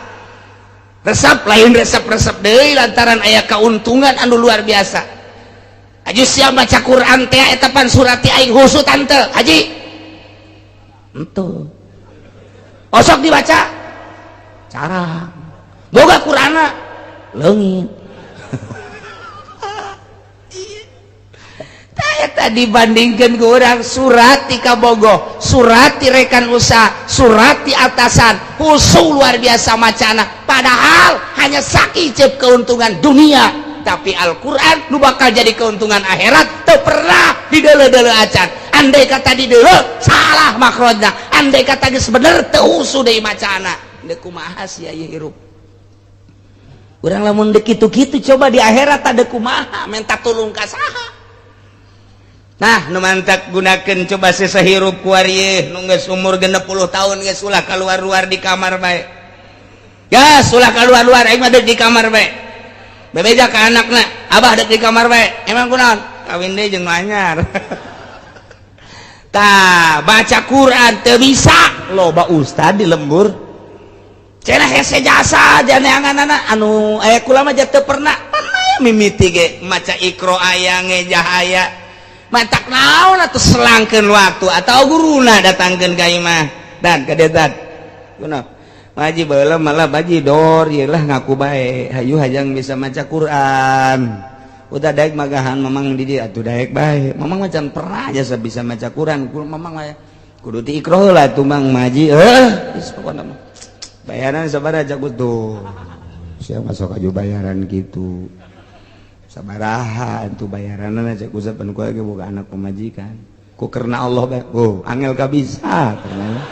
resep lain resep-resep deui lantaran aya kauntungan anu luar biasa. Haji sia maca Quran teh eta pan surat ti aing khusus tante haji henteu osok dibaca cara boga Qur'anna leungit. Eta dibandingkan ke orang surat ti kabogoh, surat ti rekan usaha, surat ti atasan, husu luar biasa macana. Padahal hanya sakicep keuntungan dunia, tapi Al-Quran nu bakal jadi keuntungan akhirat teu pernah didele-dele acan. Andai kata didele salah makrojna, andai kata geus bener teu husu deui macana. Deuk kumaha sia ieu hirup? Urang lamun deuk kitu-kitu coba di akhirat teh kumaha, minta tulung ka saha? Nah, nu mantak gunakeun coba sesahirup kuari nu geus umur 60 tahun geus ulah keluar-luar di kamar bae. Gas ulah keluar-luar aing mah deuk di kamar bae. Bebeja ka anakna, abah deuk di kamar bae. Emang kunaon? Kawin deui jeung nu anyar. Tah, baca Quran teu bisa, loba ustad di lembur. Cenah hese jasa janeanganana anu aya kula mah teu pernah. Pernah mimiti ge maca Iqra aya ngejah aya. Matak naon atuh selangkeun waktu atau guruna datangkeun ka imah dan ka detan kunaon Haji baheula malah baji dor ieu lah ngaku bae hayu hayang bisa maca Quran udah daek magahan mamang di dieu atuh daek bae mamang macan pernah jasa bisa maca Quran mamang mah kudu ti Iqra heula atuh mang maji geus pokona mah bayaran sabaraha cak tuh sia masuk aju bayaran kitu sabaraha tuh bayaran aja ku sapan ku ge boga anak pemajikan ku karena Allah bae oh angel ka bisa karena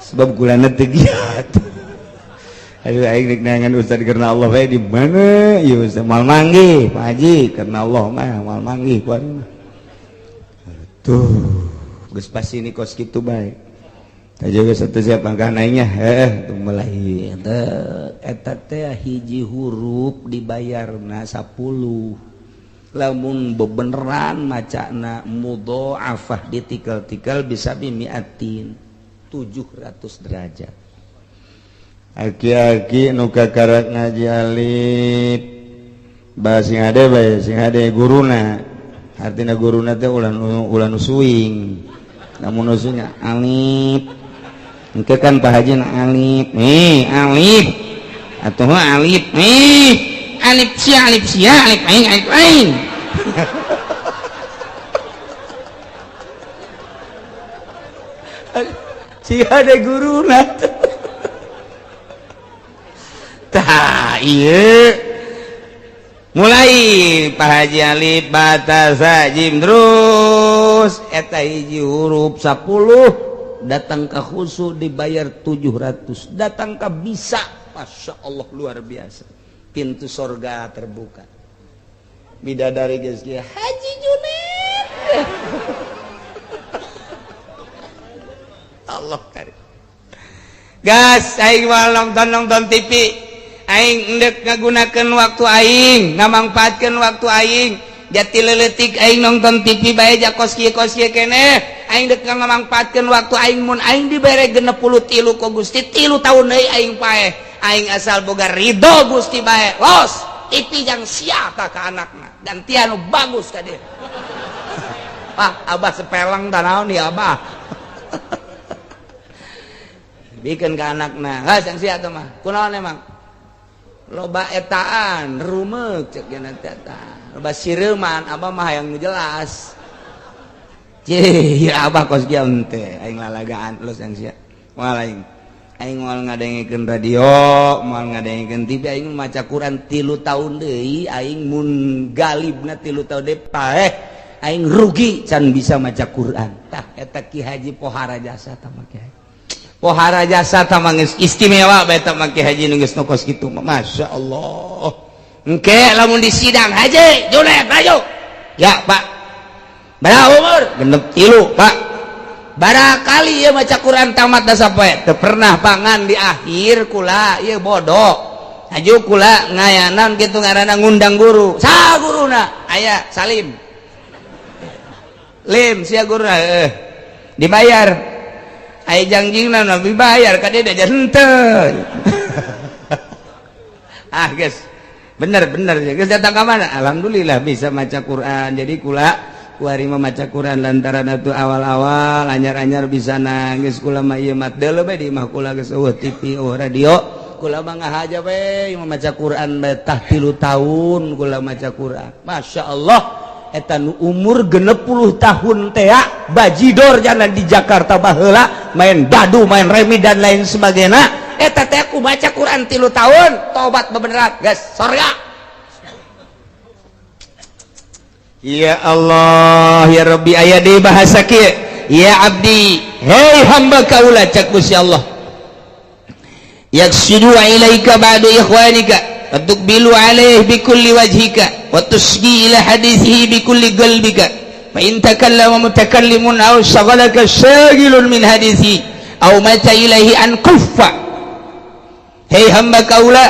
sebab kulana teu giat aduh aing rek neangan ustad karena Allah bae di mana ieu ustad moal manggih Pak Haji karena Allah mah moal manggih ku aing tuh geus pasti ini kos kitu bae juga satu siap angka naiknya mulai eta teh hiji huruf dibayarna 10 lamun bebeneran macana mudhoafah ditikal-tikal bisa bimiatin 700 derajat. Aki-aki nu kakarak ngaji alif bah sing hade bae sing hade guruna artina guruna teh ulah nu suing lamun nu suing alif engke kan Pak Haji na alif nih alif atau alif nih alif sia alif ain alif ain. Si ada guru na tah ieu mulai Pak Haji alif batasa jim terus eta hiji huruf 10 datang ke khusu dibayar 700 datang ke bisa Masya Allah luar biasa pintu sorga terbuka bidadari geus kieu Haji Junet Allah karim gas aing moal nonton TV aing endek ngagunakeun waktu aing ngamangpaatkeun waktu aing jati leuletik aing nonton TV bae ja kos kieu keneh aing dek ngamangpaatkeun waktu aing mun aing dibere 63 ku Gusti 3 tahun deui aing paeh aing asal boga ridho Gusti bae los TV jang sia ka anakna gantian nu bagus ka dieu. Ah abah sepeleng tah naon ieu abah bikeun ka anakna geus jang sia teh mah kunaon emang loba etaan rumeuk cek cenah teh loba sireman abah mah hayang nu jelas. Cih, ya abah kos kieu henteu aing lalagaan los yang sia. Moal aing. Aing moal ngadengikeun radio, moal ngadengikeun TV, aing maca Quran 3 tahun deui, aing mun galibna 3 tahun deui paeh, aing rugi can bisa maca Quran. Tah eta Ki Haji pohara jasa tah mah Ki Haji. Pohara jasa tah mah geus istimewa bae tah mah Ki Haji nu geus nu kos kitu mah. Masya Allah. Engke lamun di sidang haji, Junet maju. Ya, Pak. Berapa umur? 63, Pak. Barangkali ya maca Quran tamat da sapoe. Teu pernah pangan di akhir kula ieu bodoh. Haju kula ngayanan kitu ngaranna ngundang guru. Saha guruna? Aya Salim. Lim sia guruna heuh. Dibayar. Aya jangjingna nabi bayar ka dieu da henteu. Ah geus. Bener bener geus datang ka mana? Alhamdulillah bisa maca Quran. Jadi kula kuari maca Quran lantaran atuh awal-awal anyar-anyar bisa nangis kula mah ieu mah deuleu bae di imah kula geus eueuh TV eueuh radio kula mah ngahaja we maca Quran betah 3 tahun kula maca Quran. Masya Allah eta nu umur 60 tahun teh bajidor jalan di Jakarta baheula main dadu, main remi dan lain sebagainya. Eta teh aku baca Quran 3 tahun, tobat bebeneran, guys, sorga. Ya Allah, ya Rabbi, aya deui bahasa kieu. Ya abdi, hei hamba kaula cak Gusti Allah. Yaksidu ilaika ba'du ikhwanika wa tuqbilu alaihi bikulli wajhika wa tusgi ila hadithihi bikulli qalbika fa in takallama mutakallimun aw shaghalaka shaghilun min hadithi aw mata ilaihi an kuffa. Hei hamba kaula,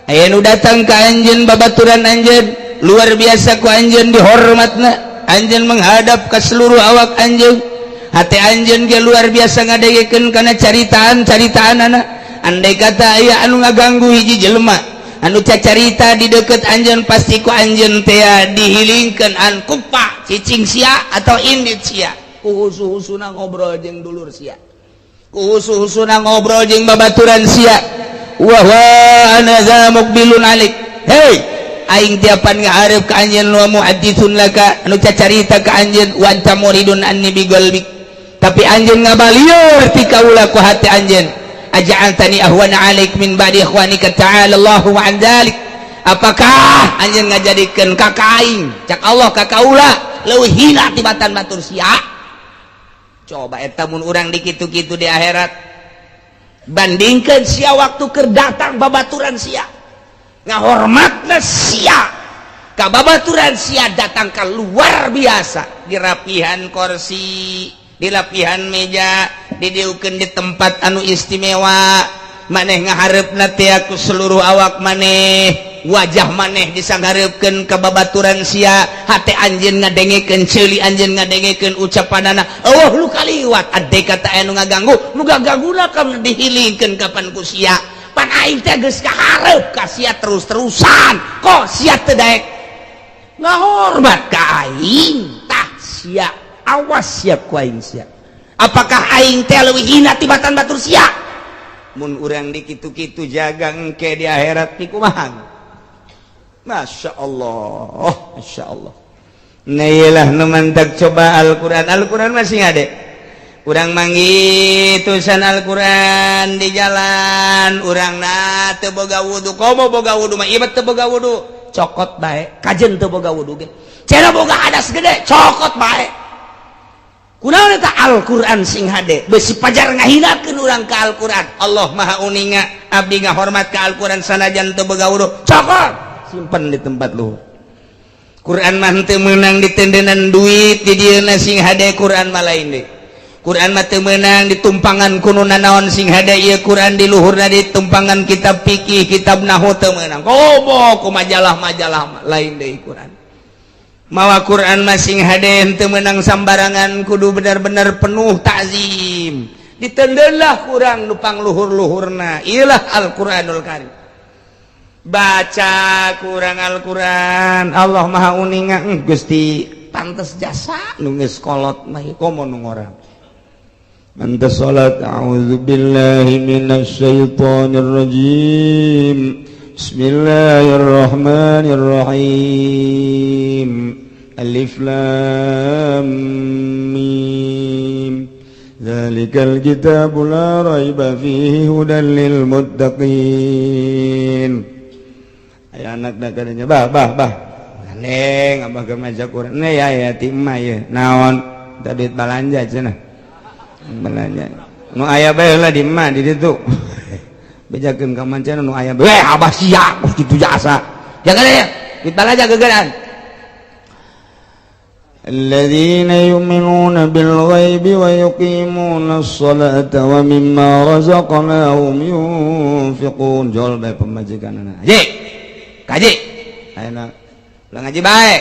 aya nu datang ka anjeun babaturan anjeun luar biasa ku anjeun dihormatna, anjeun menghadap ka seluruh awak anjeun, hati anjeun ge luar biasa ngadengekeun kana caritaan-caritaanana. Andai kata aya anu ngaganggu hiji jelema anu cacarita di deket anjeun pasti ku anjeun teh dihilingkeun an kupa cicing sia atau indit sia. Kuhusu-husuna ngobrol jeung dulur sia, kuhusu-husuna ngobrol jeung babaturan sia. Wa wa ana za muqbilun alik. Hei aing tiapan ngahareup ka anjeun wa muhadditsun laka anu cacarita ka anjeun wa anta muridun anni biqalbik, tapi anjeun ngabalieur ti kaula ku hati anjeun. Aja'altani ahwana 'alaik min ba'di ikhwanika ta'ala Allahu an dzalik. Apakah anjeun ngajadikeun kakak aing cak Allah ka kaula leuwih hina tibatan batur sia? Coba eta mun urang dikitu-kitu di akhirat, bandingkeun sia waktu keur datang babaturan sia ngahormatna sia ka babaturan sia datang ka luar biasa, dirapihan kursi, di lapihan meja, didiukeun di tempat anu istimewa, maneh ngahareupna teh ku seluruh awak maneh, wajah maneh disanghareupeun ka babaturan sia, hate anjeun ngadengekeun, ceuli anjeun ngadengekeun ucapanana. Eueuh lu kaliwat ade kata anu ngaganggu, nu gagangguna kam dihilingkeun kapan ku sia. Pan aing teh geus kahareup ka sia terus-terusan, kok sia teu daek ngahormat ka aing? Tah sia, awas siap ku aing sia. Apakah aing teh leuwih hina tibatan batur sia? Mun urang dikitu-kitu jaga engke di akhirat pikumaha? Masya Allah, Masya Allah. Nah iyalah nu mantak coba Al-Quran. Al-Quran masih ada. Urang manggih tulisan Al-Quran di jalan, urang na teu boga wudu, komo boga wudu mah ieu teu boga wudu, cokot bae, kajen teu boga wudu ge. Cenah boga hadas gede, cokot bae. Kunaon eta Al-Qur'an sing hade, besi pajar ngahinakeun urang ka Al-Qur'an. Allah Maha uninga, abdi ngahormat ka Al-Qur'an sanajan teu boga wudu, cokot, simpen di tempat luhur. Quran mah teu meunang ditendenan duit di dieuna sing hade, Quran mah lain deui. Quran mah teu meunang ditumpangan ku nu nanaon sing hade ieu Quran di luhurna ditumpangan kitab fikih, kitab nahwu teu meunang. Komo ku majalah-majalah lain deui Quran. Mawa Quran masing hade teu meunang sambarangan, kudu benar-benar penuh takzim. Ditendeunlah kurang nu pangluhur-luhurna. Ieulah Al-Qur'anul Karim. Baca kurang Al-Qur'an, Allah Maha uninga Gusti pantes jasa nu geus kolot mah komo nu ngora. Pantes salat, a'udzubillahi minasyaitonir rajim. Bismillahirrahmanirrahim. Alif lam mim. Dzalikal kitabu la raiba fihi hudan lil muttaqin. Aya anak da kadanya bah bah bah. Neng abah ge maca Quran. Ne ya ya ti emak ye. Naon? Da duit balanja cenah. Balanja. Nu aya bae lah di emak di ditu. Bejakeun ka mancana nu aya bae abah sia kitu jasa. Jaga deh, duit balanja gegeran. Alladzina yu'minuna bil ghaibi wa yuqimuna as-salata wa mimma razaqnahum yunfiqun. Jol bae pamajikanana. Haji. Kaji. Ayeuna ulah ngaji bae.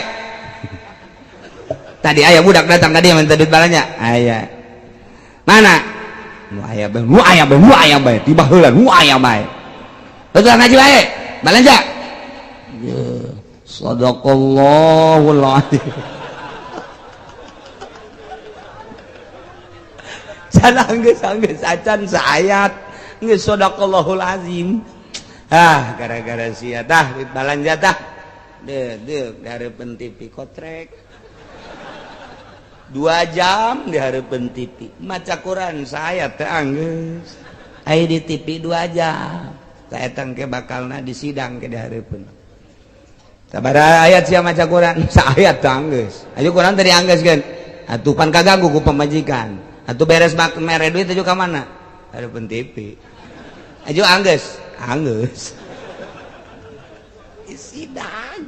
Tadi aya budak datang ka dieu minta duit balanja. Aya. Mana? Nu aya bae, nu aya bae, nu aya bae, tiba heula nu aya bae. Betul ngaji bae, balanja. Sadaqallahul azim. Sana anggeus-anggeus acan saayat. Geus sadaqallahul azim. Ah, gara-gara sia tah balanja tah. Deuh, deuh dihareupeun TV kotrek. 2 jam dihareupeun TV. Maca Quran saya teh anggeus. Aya di TV 2 jam. Saetang ke bakalna di sidang ke dihareupeun. Sabaraha ayat sia maca Quran? Saayat teh anggeus. Ayo Quran tadi anggeus kan. Atuh pan kaganggu ku pamajikan. Atuh beres mak mere duit atuh ka mana? Hareupeun TV. Ayo anggeus. Anggeus. Di sidang.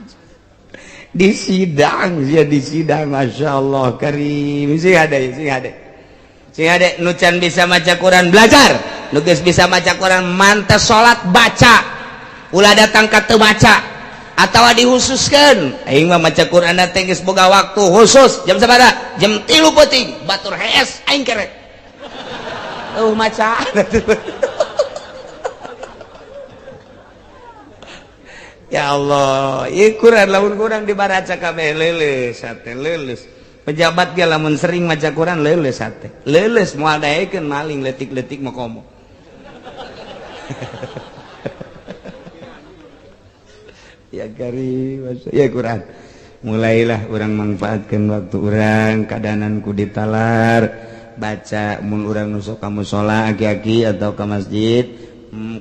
Di sidang sia di sidang masyaallah karim. Sing hade, sing hade. Sing hade nu can bisa maca Quran belajar. Nu geus bisa maca Quran mantes salat baca. Ulah datang ka teu baca atawa dihususkeun. Aing mah maca Quran teh geus boga waktu khusus jam sabaraha? Jam 3 peuting batur hees aing kerek. Eueuh maca. Ya Allah, ieu Quran lamun kurang dibaraca kabeh leuleus hate leuleus. Pejabat ge lamun sering maca Quran leuleus hate. Leuleus moal daekeun maling leutik-leutik mah komo. Ya karim, ya Quran. Mulailah urang manfaatkeun waktu urang kadanan ku ditalar baca mun urang nu sok ka musala aki-aki atau ka masjid.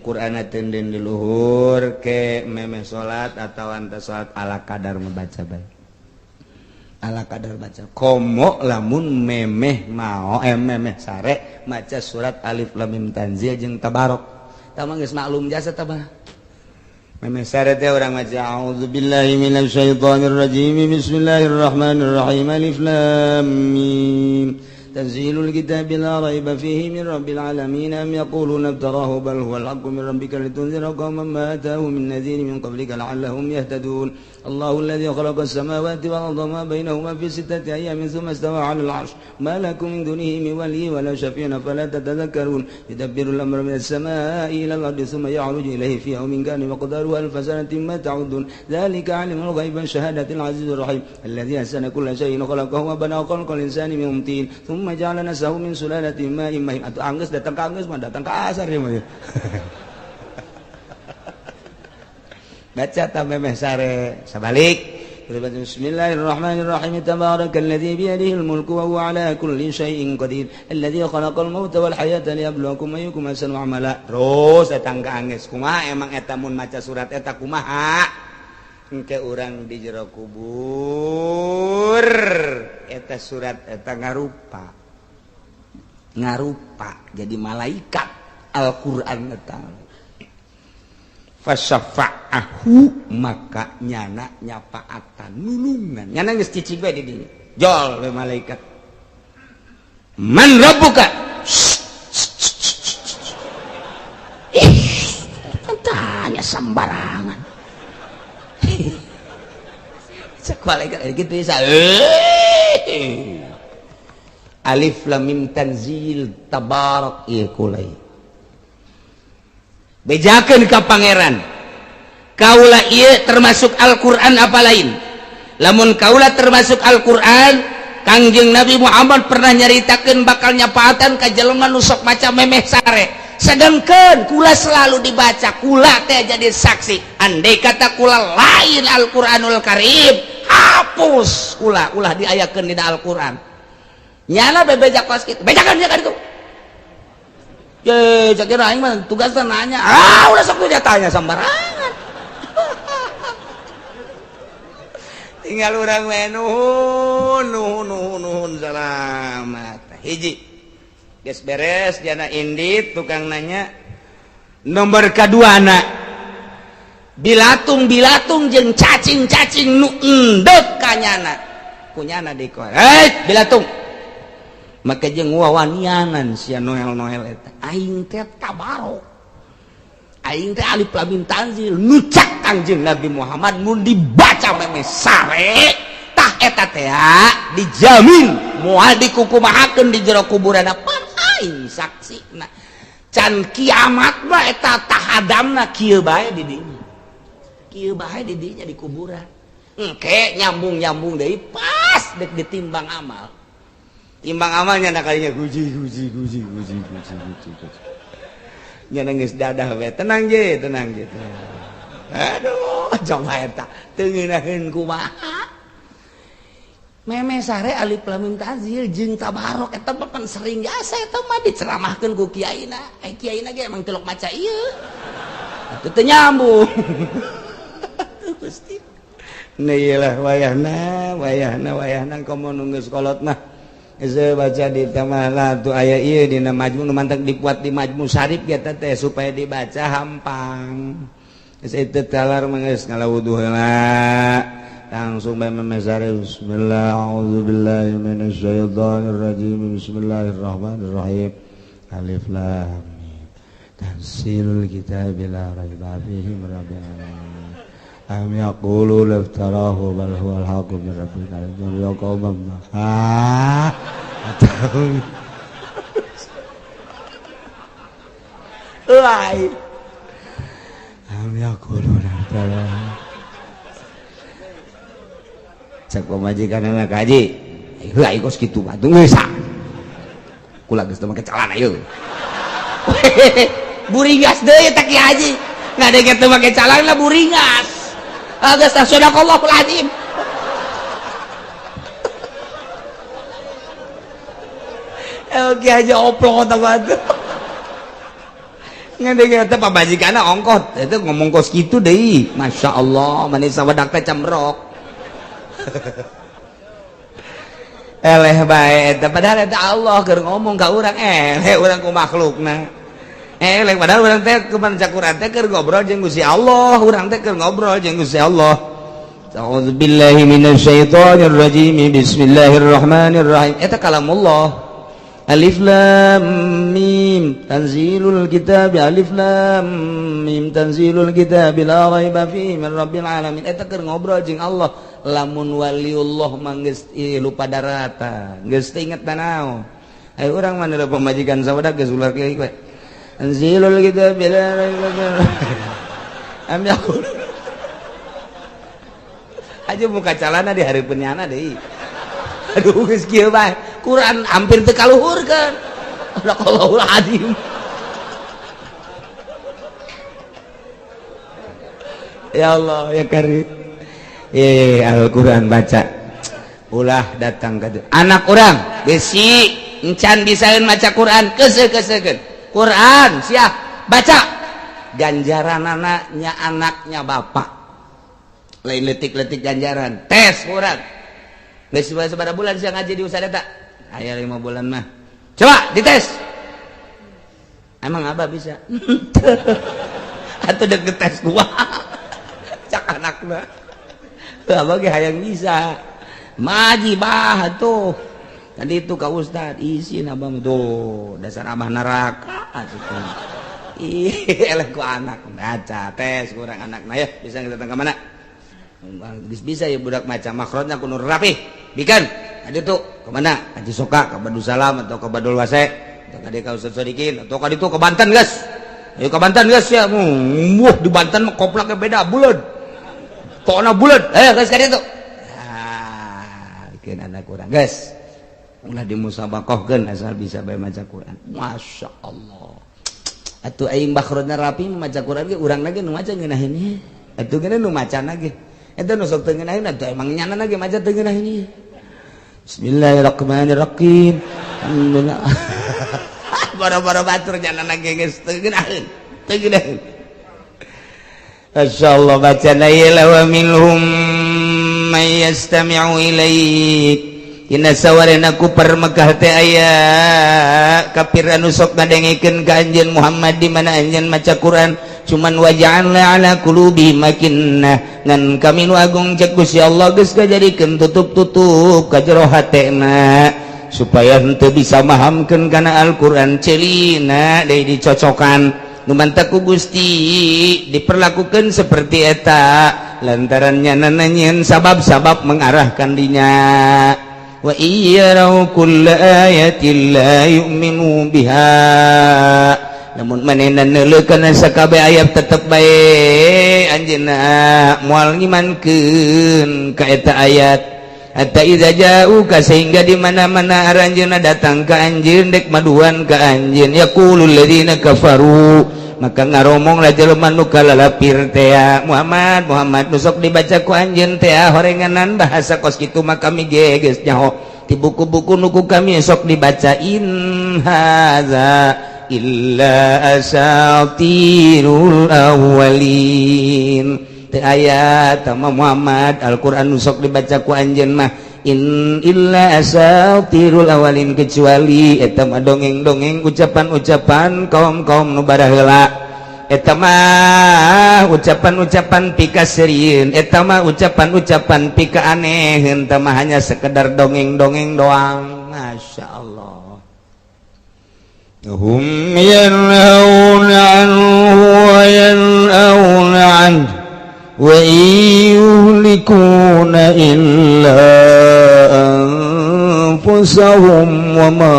Quran tenden di luhur ke memeh salat atau anta salat ala kadar membaca bae. Ala kadar baca. Komo lamun memeh mao memeh sare maca surat Alif Lam Mim Tanzil jeung Tabarok. Tah mah geus maklum jasa tah mah. Memeh sare teh urang maca a'udzubillahi minasyaitonir rajim bismillahirrahmanirrahim alif lam mim تنزيل الكتاب لا ريب فيه من رب العالمين أم يقولون افتراه بل هو الحق من ربك لتنذر قوما ما أتاهم من نذير من قبلك لعلهم يهتدون الله الذي خلق السماوات والأرض وما بينهما في 6 أيام ثم استوى على العرش ما لكم من دونه من ولي ولا شفيع فلا تتذكرون يدبر الأمر من السماء إلى الأرض ثم يعرج إليه في يوم كان مقداره 1000 سنة ما تعدون ذلك عالم الغيب والشهادة العزيز الرحيم الذي أحسن كل شيء خلقه وبنى خلق الإنسان من طين ثم جعل نسله من سلالة ماء مهين. Atau anggeus datang ka anggeus mah datang ka asar ieu mah. Baca ta memeh sare sabalik. Bismillahirrahmanirrahim. Tabarakalladzi biyadihil mulku wa huwa ala kulli syai'in qadir. Alladzi khalaqal mauta wal hayata liyabluwakum ayyukum ahsanu amala. Terus datang ka anggeus. Kumaha emang eta mun maca surat eta kumaha? Engke urang di jero kubur eta surat eta ngarupa. Ngarupa jadi malaikat Al-Qur'an eta. Fasyafa'ahu maka nyana nyapaatan nulungan nyana geus cicing bae di dinya jol we malaikat man rabbuka ih tanya sembarangan cek malaikat gitu ya. Alif lam mim tanzil tabarak ieu kulai bejakeun ka pangeran kaula ieu termasuk Al-Qur'an apa lain lamun kaula termasuk Al-Qur'an Kangjeng Nabi Muhammad pernah nyaritakeun bakal nyapaatan ka jelema nu sok maca memeh sare sedangkan kula selalu dibaca kula teh jadi saksi andai kata kula lain Al-Qur'anul Karim hapus kula ulah diayakeun dina Al-Qur'an nyana bebeja kos kitu bejakeun nya ka ditu. Ye, cak aing mah tugasna nanya. Ah, udah sok tanya sembarangan. Tinggal urang we nuhun, nuhun, nuhun, nuhun salamat. Hiji. Geus beres jana indit tukang nanya. Nomor kadua anak. Bilatung-bilatung jeung cacing-cacing nu endek ka nyana. Kunyana dikor. Hei, bilatung. Maka jeung wawanianan sia Noel-Noel eta aing teh tabarok aing teh alif lam mim tanzil nucak Kangjeng Nabi Muhammad mun dibaca memeh sare tah eta teh dijamin moal dikukumahakeun di jero kuburan pan aing saksina can kiamat mah eta tahadamna kieu bae di dinya kieu bae di dinya di kuburan engke nyambung-nyambung deui pas dek ditimbang amal timbang amalnya nak kalinya guji guji guji guji guji guji guji. Nya geus dadah we. Tenang je, tenang je. Aduh, coba eta teu ngeunaheun kumaha. Meme sare alif lam mim tanzil jeung tabarok eta mah pan sering biasa eta mah diceramahkeun ku kiaina. Eh kiaina ge emang tilok maca ieu. Atuh teu nyambung. Atuh Gusti. Nah wayahna wayahna wayahna komo nu geus kolot mah. Geus baca di tamah tuh aya ieu dina majmu nu mantak dipuat di majmu syarif eta teh supaya dibaca hampang. Geus itu talar mah geus ngalawuduh heula. Langsung bae memesare bismillah a'udzubillahi minasyaitonir rajim bismillahirrahmanirrahim alif lam mim tanzilul kitabi la raiba fihi min rabbil alamin am yaqulu laftarahu bal huwal haqqu min rabbika ya qaumam ah atau lai am yaqulu laftarahu cek pamajikan anak haji heula ieu kos kitu batu geus kula geus teu make celana ieu buringas deui teh ki haji ngadege teu make celana buringas geus tah sadaqallahul azim ki haji oplok tah batu ngadege teh pamajikanna ongkot eta ngomong kos kitu deui masyaallah manis sawedak teh cemrok eleh bae eta padahal eta Allah keur ngomong ka urang eleh urang ku makhlukna eleh padahal urang teh kumaha cak urang teh keur ngobrol jeung Gusti Allah urang teh keur ngobrol jeung Gusti Allah. A'udzubillahi minasyaitonir rajim bismillahirrahmanirrahim eta kalamullah alif lam mim tanzilul kitab alif lam mim tanzilul kitab la raiba fihi min rabbil alamin eta keur ngobrol jeung Allah. Lamun waliullah mah geus lupa darata geus teu inget naon ayo urang mah nu pamajikan sawedak geus ulah kieu we anzilul kitab la raiba am yaqul aja muka calana di hareupeun nyana deui aduh geus kieu bae Quran hampir teu kaluhurkeun Allahul azim ya Allah ya karim. Al-Quran baca ulah datang ke anak orang besi encan bisaeun maca Quran keuseuh-keuseuhkeun Quran siap baca ganjaran anaknya anaknya bapak lain letik-letik ganjaran tes Quran geus sabaraha bulan sia ngaji di ustaz eta aya 5 bulan mah coba dites emang abah bisa atuh deket tes gua cak anakna abah ge hayang bisa maji bah tuh tadi itu ka ustad isin abah tuh dasar abah neraka atuh ih eleh ku anak baca tes kurang anak nah ya bisa datang ke mana bisa ya budak maca makhrajna kudu rapih bikan tadi tuh ke mana Haji Soka ke Badusalam atau ke Badul Wase atau ka Ustaz Sodikin atau ka ditu ke Banten guys ayo ke Banten guys ya wuh di Banten mah koplaknya beda buleud tona bulat ayo guys kali itu ah bikin anak kurang guys ulah dimusabakohkeun asal bisa bae maca Quran Masya Allah atuh aing makhrajna rapi maca Quran ge urang lagi nu maca ngeunaheun atuh geuna nu macana ge eta nu sok teu ngeunaheun atuh emang nyana ge maca teu ngeunaheun Bismillahirrahmanirrahim alhamdulillah boro-boro batur nyana ge geus teu ngeunaheun teu ngeunaheun Masyaallah baca la wa minhum may yastami'u ilaik dina sawarena ku Mekah teh aya kafir anu sok ngadengekeun ka anjeun Muhammad di mana anjeun maca Quran cuman waja'alna ala qulubi makinnah ngan kami nu agung cek Gusti Allah geus kajadikeun tutup-tutup ka jero hatena supaya henteu bisa mahamkeun kana Al-Qur'an celina deui dicocokan numantak ku Gusti diperlakukan seperti eta lantarannya nananyin sabab-sabab mengarahkan dinya wa iyyarau kulla ayatin la yu'minu biha namun manehna neuleukeun sakabeh ayat tetep bae anjeunna moal ngimankeun ka eta ayat. Hatta idza ja'uka, sehingga di mana-mana aranjeunna datang ka anjeun, dek maduan ka anjeun, yaqulul ladzina kafaru, maka ngaromong lah jelema nu kalalapir teh, "Muhammad, Muhammad, nu sok dibaca ku anjeun teh horenganan bahasa kos kitu mah kami ge geus nyaho di buku-buku nu ku kami sok dibaca. In hadza illa asatirul awwalin." Teu aya tama Muhammad, Al-Qur'an nu sok dibaca ku anjeun mah in illa asatirul awalin, kecuali eta mah dongeng-dongeng, ucapan-ucapan kaum-kaum nu baraheula. Eta mah ucapan-ucapan pikaseurieun, eta mah ucapan-ucapan pika aneh, eta mah hanya sekedar dongeng-dongeng doang. Masya Allah. Hum yanhauna anhu wa yan'auna anhu wa yuhlikuna illa anfusahum wa ma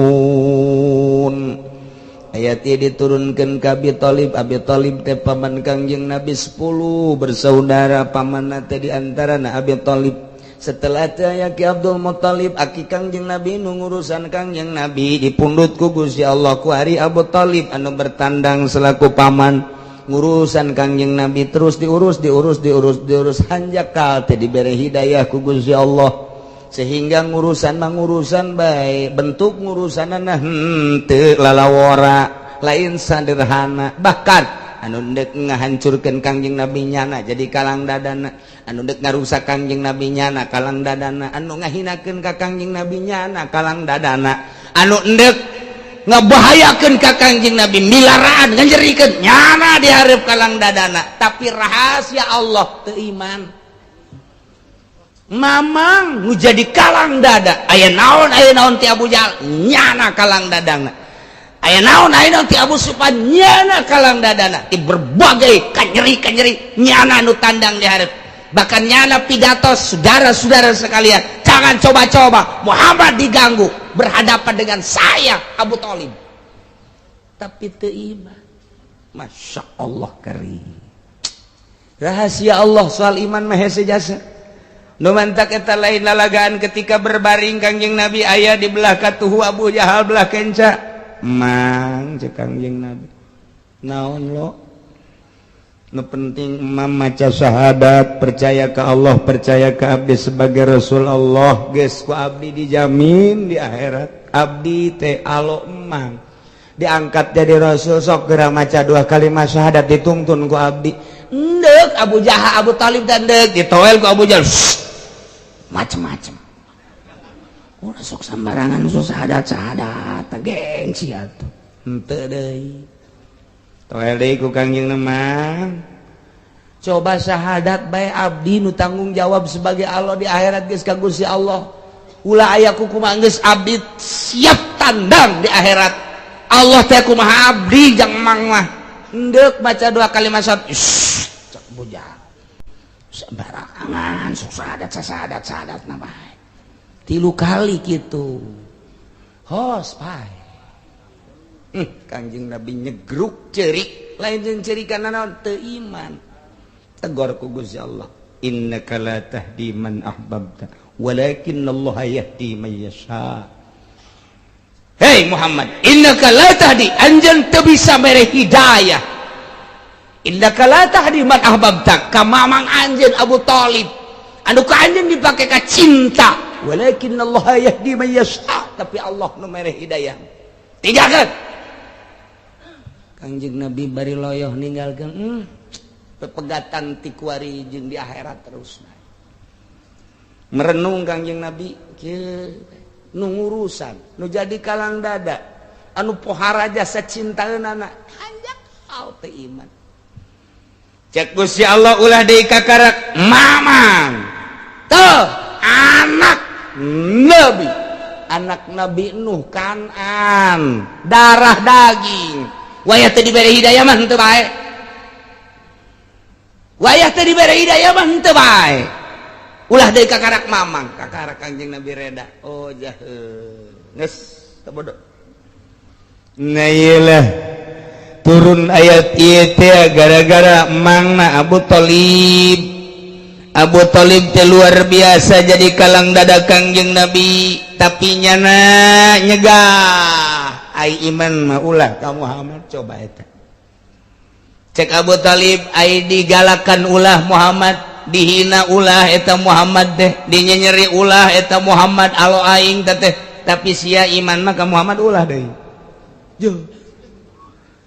yash'urun. Ayat ini diturunkan ke Abi Thalib. Abi Thalib teh paman Kangjeng Nabi, 10 bersaudara, paman teh di antara Abi Thalib. Setelah teh aya Ki Abdul Muthalib, aki Kangjeng Nabi, nu ngurusan Kangjeng Nabi dipundut ku Gusti Allah ku ari Abu Thalib anu bertandang selaku paman ngurusan Kangjeng Nabi. Terus diurus, diurus, diurus, diurus, hanjakal teh dibere hidayah ku Gusti Allah, sehingga ngurusan mangurusan baik bentuk ngurusanana henteu lalawora, lain sederhana. Bahkan anu dek ngahancurkeun Kangjeng Nabi nyana jadi kalang dadana, anu dek ngarusak Kangjeng Nabi nyana kalang dadana, anu ngahinakeun ka Kangjeng Nabi nyana kalang dadana, anu endek ngebahayakeun ka Kangjeng Nabi, milaraan nganjerikeun, nyana dihareup kalang dadana. Tapi rahasia Allah, teu iman. Mamang nu jadi kalang dada, aya naon, aya naon ti Abu Jahal, nyana kalang dadana. Aya naon, aya naon ti Abu Sufyan, nyana kalang dadana. Ti berbagai kanyeri kanyeri nyana nu tandang dihareup. Bahkan nyana pidato, "Saudara-saudara sekalian, jangan coba-coba Muhammad diganggu, berhadapan dengan saya Abu Thalib." Tapi teu iman. Masya Allah, karim rahasia Allah soal iman mah hese jasa. Nu mantak eta lain lalagaan ketika berbaring Kangjeng Nabi, aya di belah katuhu Abu Jahal, belah kenca. "Mang," cek Kangjeng Nabi, "naon lo?" "Nu penting emam maca syahadat, percaya ke Allah, percaya ke abdi sebagai Rasul Allah, geus ku abdi dijamin di akhirat abdi teh alo emang diangkat jadi rasul. Sok geura maca dua kalimat syahadat, dituntun ku abdi." Ndek Abu Jahal, Abu Talib dan ndek ditoel ku Abu Jahal macem-macem. Ulah sok sembarangan sok syahadat syahadat, gengsi atuh. Henteu deui, toel deui ku Kangjeng. "Mang, coba syahadat bae, abdi nu tanggung jawab sebagai Allah di akhirat geus ka Gusti Allah. Ulah aya kukumaha geus abdi siap tandang di akhirat. Allah teh kumaha abdi jang mang mah." Endek baca dua kalimat syahadat, cek Abu Jahal, "Sembarangan sok syahadat syahadat syahadat." Nama tilu kali gitu, hos pae. Kangjeng Nabi nyegruk cerik, lain jeung cerikan naon, teu iman. Tegor ku Gusti Allah, "Innaka la tahdi man ahbabta walakin Allah yahdi man yasha." Hei Muhammad, innaka la tahdi, anjeun teu bisa mere hidayah. Innaka la tahdi man ahbabta, ka mamang anjeun Abu Thalib anu ka anjeun dipake ka cinta. Walakin Allah yahdi man yasha, tapi Allah nu mere hidayah. Tinggalkeun. Kangjeng Nabi bari loyoh ninggalkeun, pepegatan ti kuari jeung di akhirat terus. Merenung Kangjeng Nabi kieu, nu ngurusan, nu jadi kalang dada, anu pohara jasa cintaeunana, hanjak teu iman. Cek Gusti Allah, "Ulah deui kakarak mamang tuh anak Nabi, anak Nabi Nuh Kanan, darah daging. Wayah teu dibere hidayah mah henteu bae, wayah teu dibere hidayah mah henteu bae. Ulah deui kakarak mamang." Kakarak Kangjeng Nabi reda, oh jahe geus teu bodoh. Nah, iyalah turun ayat ieu teh gara-gara mangna Abu Thalib. Abu Thalib teh luar biasa jadi kalang dada Kangjeng Nabi, tapi nyana nyegah ai iman mah ulah ka Muhammad. Coba eta cek Abu Thalib, ai digalakan ulah Muhammad, dihina ulah eta Muhammad teh, dinyenyeri ulah eta Muhammad, alo aing teh, tapi sia iman mah ka Muhammad ulah deui. Jo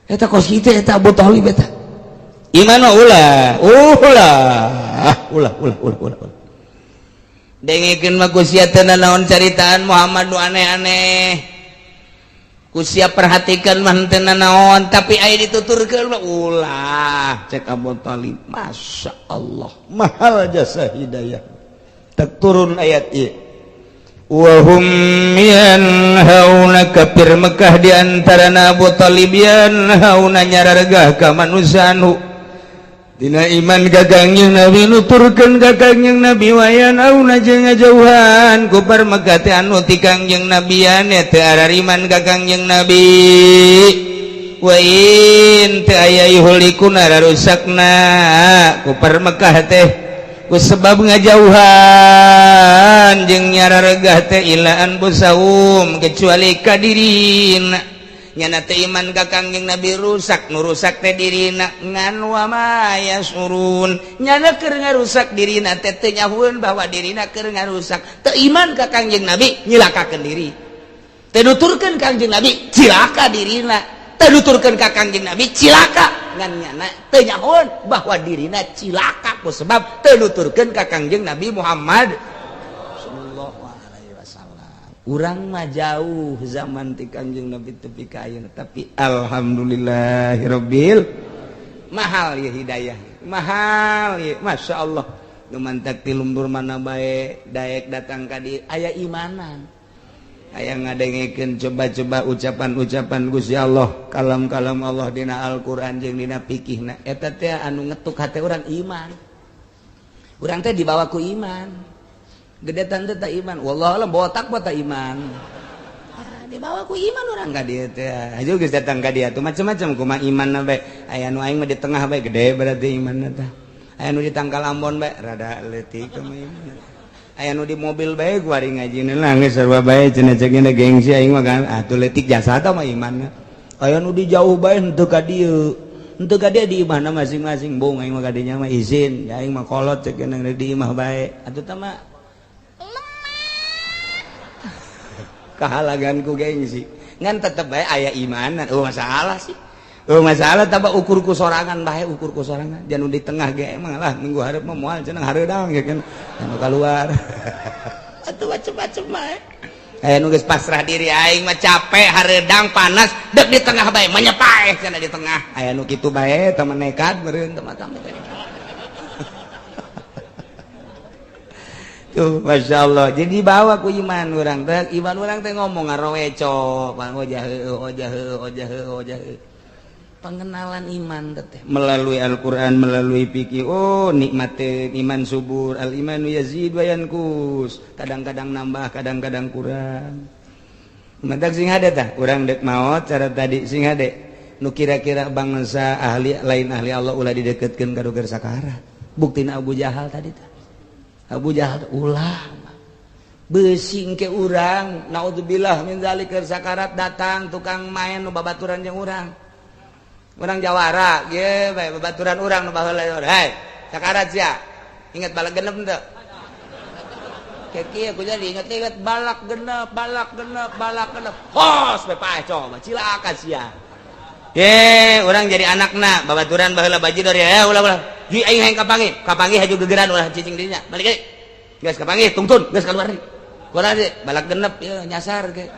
eta kos kitu eta Abu Thalib, eta iman mah ulah ulah ulah ulah ulah ulah ulah. Dengekeun mah ku sia teu naon caritaan Muhammad nu aneh-aneh, ku sia perhatikan mah teu naon, tapi aya dituturkeun mah ulah, cek Abu Thalib. Masya Allah, mahal jasa hidayah. Tak turun ayat ieu, wahum yanhauna, kafir Mekah di antara Abu Thalib, yanhauna nyarargah ka manusia anu dina iman ka Kangjeng Nabi, nuturkeun ka Kangjeng Nabi, wayanhauna jeung ngajauhan kufar Mekah teh anu ti Kangjeng Nabi, ane teu arariman ka Kangjeng Nabi. Wa in teu aya yuhlikuna rusakna kufar Mekah teh ku sebab ngajauhan jeung nyararegah teh illa anfusahum, kecuali ka dirina. Nyana teh iman ka Kangjeng Nabi rusak, nu rusak teh dirina, ngan wa ma yasyurun, nyana keur ngarusak dirina teh teu nyahueun bahwa dirina keur ngarusak. Teu iman ka Kangjeng Nabi nyilakakeun diri, teu nuturkeun Kangjeng Nabi cilaka dirina, teu nuturkeun ka Kangjeng Nabi cilaka, ngan nyana teu nyahueun bahwa dirina cilaka ku sebab teu nuturkeun ka Kangjeng Nabi Muhammad sallallahu alaihi wasallam. Urang mah jauh zaman ti Kangjeng Nabi tepi ka ayeuna, tapi alhamdulillahirabbil mahal ya hidayah, mahal ya, Masya Allah. Nu mantak ti lembur mana bae daek datang ka dieu aya imanan, aya ngadengekeun coba-coba ucapan-ucapan Gusti Allah, kalam-kalam Allah dina Al-Qur'an jeung dina fikihna. Eta teh anu ngetuk hate urang iman, urang teh dibawa ku iman. Gede tante tak iman, wallahu alam, botak botak iman. Ah, dibawa ku iman orang ka dieu teh. Aju geus datang ka dieu tuh macam-macam kumaha iman bae. Aya nu aing mah di tengah bae gede berarti imanna teh, aya nu di tangkal ambon bae rada leutik kumaha iman, aya nu di mobil bae kuari ngajina lah geus sarua bae cenah ceuk gengsi aing mah kan atuh leutik jasa tah mah imanna. Aya nu di jauh bae henteu ka dieu, henteu ka dieu di imahna masing-masing, bung aing mah ka dinya mah izin ya, aing mah kolot ceuk di imah bae atuh tah mah kahalagan ku gengsi, ngan tetep bae aya imanan. Oh masalah sih, oh masalah tambah ukur ku sorangan bae, ukur ku sorangan jangan di tengah ge emang lah minggu hareup mah moal cenah hareudang ya kan anu keluar atuh macem-macem bae. Aya nu geus pasrah diri, aing mah capek hareudang panas dek di tengah bae menyepaeh cenah di tengah. Aya nu kitu bae teh nekat meureun teman-teman. Tuh, Masya Allah. Jadi bawa ku iman orang teh, iman orang teh ngomong ngaroweco, bang ojah ojah ojah ojah. Pengenalan iman teh melalui Al-Qur'an, melalui fikih. Oh, nikmate iman subur, al imanu yazid wa yanqus. Kadang-kadang nambah, kadang-kadang kurang. Mantak sing hade tah, urang dek maot cara tadi sing hade. Nu kira-kira bangsa ahli lain ahli Allah ulah dideketkeun ka keur sakarat. Buktina Abu Jahal tadi tah. Abu Jahal ulah besing ke urang, naudzubillah min zalik, keur sakarat datang tukang main nu babaturan jeung urang, urang jawara ge bae babaturan urang nu baheula, hei sakarat sia, ingat balak genep teu kieu ku jadi ingat-ingat balak genep, balak genep, balak genep, hos bae paeh, coba cilaka sia. Ye, urang jadi anakna babaturan baheula bajidor ya, ulah ulah. Ji aing hayang kapanggih, kapanggih haju gegeran ulah cicing dirinya. Balik deui. Geus kapanggih tungtun, geus keluar deui. Keluar deui, balak genep ya nyasar ge.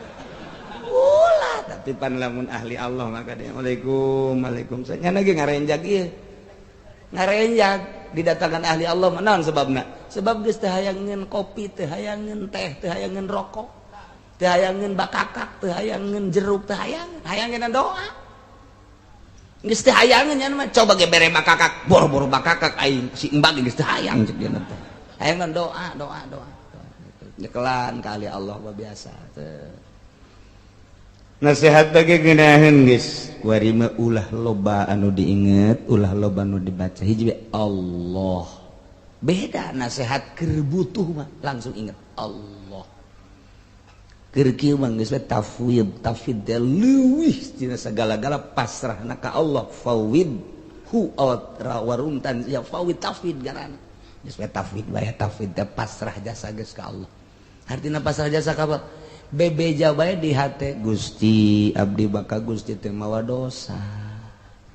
Ulah, tapi pan lamun ahli Allah maka dia Waalaikum, waalaikumsalam. Nya ge ngarenjag ieu. Ngarenjag didatangkan ahli Allah mah naon sebabna? Sebab geus teu hayangeun kopi, teu hayangeun teh, teu hayangeun rokok, teu hayangeun bakakak, teu hayangeun jeruk, teu hayangeun, hayangeun doa. Geus teu hayangeun nya mah coba ge bere bakakak, boro-boro bakakak aing si embak geus teu hayang cek dia teh. Hayangeun doa, doa, doa. Nyekelan ka ahli Allah mah biasa teh. Nasihat bagi geunaheun geus kuari mah ulah loba anu diinget, ulah loba anu dibaca. Hiji Allah. Beda nasihat keur butuh mah langsung inget Allah. Keur kieu mah geus we tafwid, tafwid teh leuwih tina sagala-gala pasrahna ka Allah. Fawid hu warumtan ya fawid tafwid garana. Geus we tafwid bae, tafwid teh pasrah jasa geus ka Allah. Artina pasrah jasa ka Allah. Bebeja bae di hate Gusti abdi baka Gusti teu mawa dosa.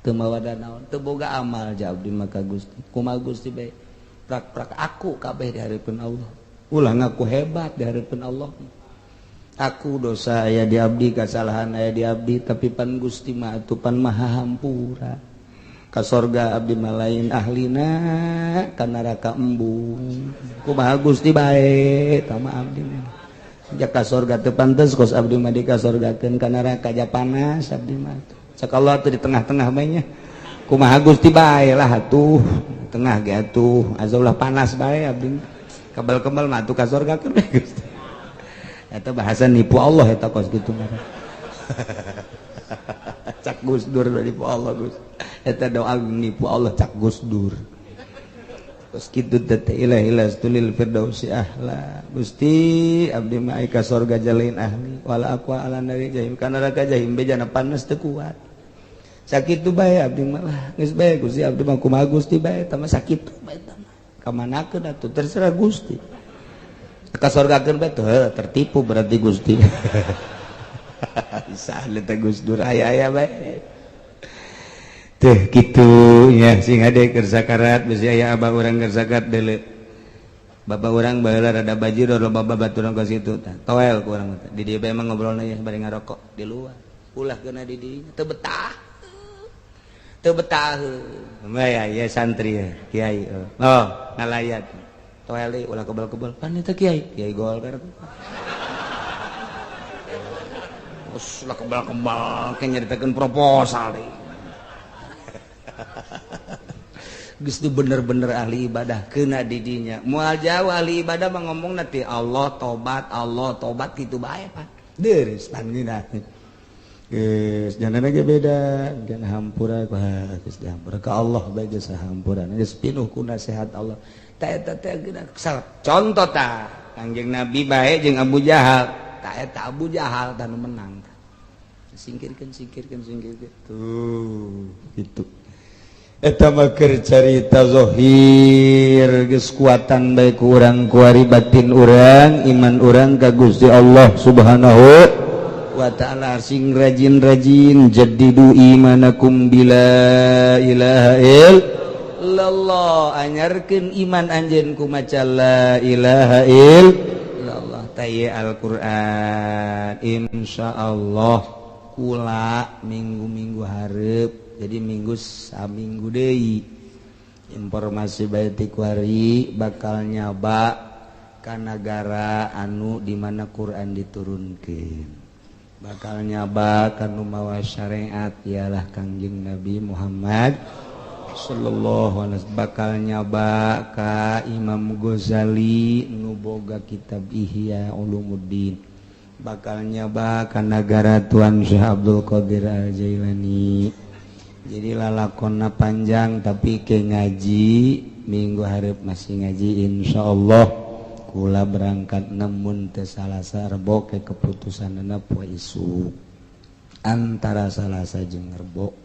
Teu mawa danaon, teu boga amal ja abdi maka Gusti. Kumaha Gusti bae? Prak-prak aku kabeh di hareupeun Allah. Ulah ngaku hebat di hareupeun Allah. Aku dosa aya di abdi, kasalahan aya di abdi, tapi pan Gusti mah atuh pan maha hampura. Ka sorga abdi mah lain ahlina, ka neraka embung. Kumaha Gusti bae tah mah abdi mah. Ja ka sorga teu pantes kos abdi mah dikasorgakeun, ka neraka ja panas abdi mah. Cak Allah teh di tengah-tengah bae nya. Kumaha Gusti bae lah atuh, tengah ge atuh, azaulah panas bae abdi mah. Kebal-kebal mah atuh ka sorgakeun bae Gusti. Eta bahasa nipu Allah eta kos kitu mah. Cak Gus Dur nipu Allah Gus. Eta doa nipu Allah cak Gus Dur. Kos kitu teh ilahi lastulil firdausi ahla. Gusti abdi mah ka sorga jalain ahli wala aqwa ala nari jahim kana neraka jahim bejana panas teu kuat. Sakitu bae abdi mah lah geus bae Gusti abdi mah kumaha Gusti bae eta mah sakitu bae eta mah. Kamanakeun atuh terserah Gusti. Ka sorgakeun bae tuh tertipu berarti Gusti. Bisa teh Gus Dur aya-aya bae. Teh kitu nya sing hade keur sakarat bisi aya abah urang keur sakarat deuleu. Bapak urang baheula rada bajir loba babaturan ka situ tah. Toel ku urang teh. Di dieu bae mah ngobrolna nya bari ngarokok di luar. Ulah keuna di dieu teu betah. Teu betah. Bae aya santri ya, kiai. Oh, ngalayat. Toel ulah kebal-kebal. Pan eta kiai, kiai Golkar. Terus ulah kebal-kebal ke nyaritakeun proposal deui. Geus teu bener-bener ahli ibadah keuna di dinya. Moal jauh ahli ibadah mah ngomongna teh Allah tobat kitu bae pan. Deures pan ngeunah. Geus jangan ge beda, geus hampura geus dihampura ka Allah bae geus hampura. Geus pinuh ku nasihat Allah. Ta eta teh geuna contoh ta Kangjeng Nabi bae jeung Abu Jahal. Ta eta Abu Jahal tah nu menang. Singkirkeun singkirkeun singkirkeun. Tuh gitu. Eta mah keur carita zahir geus kuatan bae ku urang kuari batin urang iman urang ka Gusti Allah Subhanahu wa ta'ala. Sing rajin-rajin jadidu imanakum bila ilaha illallah, anyarkeun iman anjeun ku maca la ilaha illallah. Taye Al-Qur'an insyaallah kula minggu-minggu hareup, jadi minggu saminggu deui informasi bae ti kuari bakal nyaba ka nagara anu di mana Quran diturunkeun, bakal nyaba ka nu mawa syariat ialah Kangjeng Nabi Muhammad sallallahu alaihi wasallam, bakal nyaba ka Imam Ghazali nu boga kitab Ihya Ulumuddin, bakal nyaba ka nagara Tuan Syekh Abdul Qadir Al-Jailani. Jadi lalakonna panjang tapi ke ngaji minggu hareup masih ngaji insyaallah. Kula berangkat namun teu Salasa Rebo ke keputusanna poe isuk antara Salasa jeung Rebo.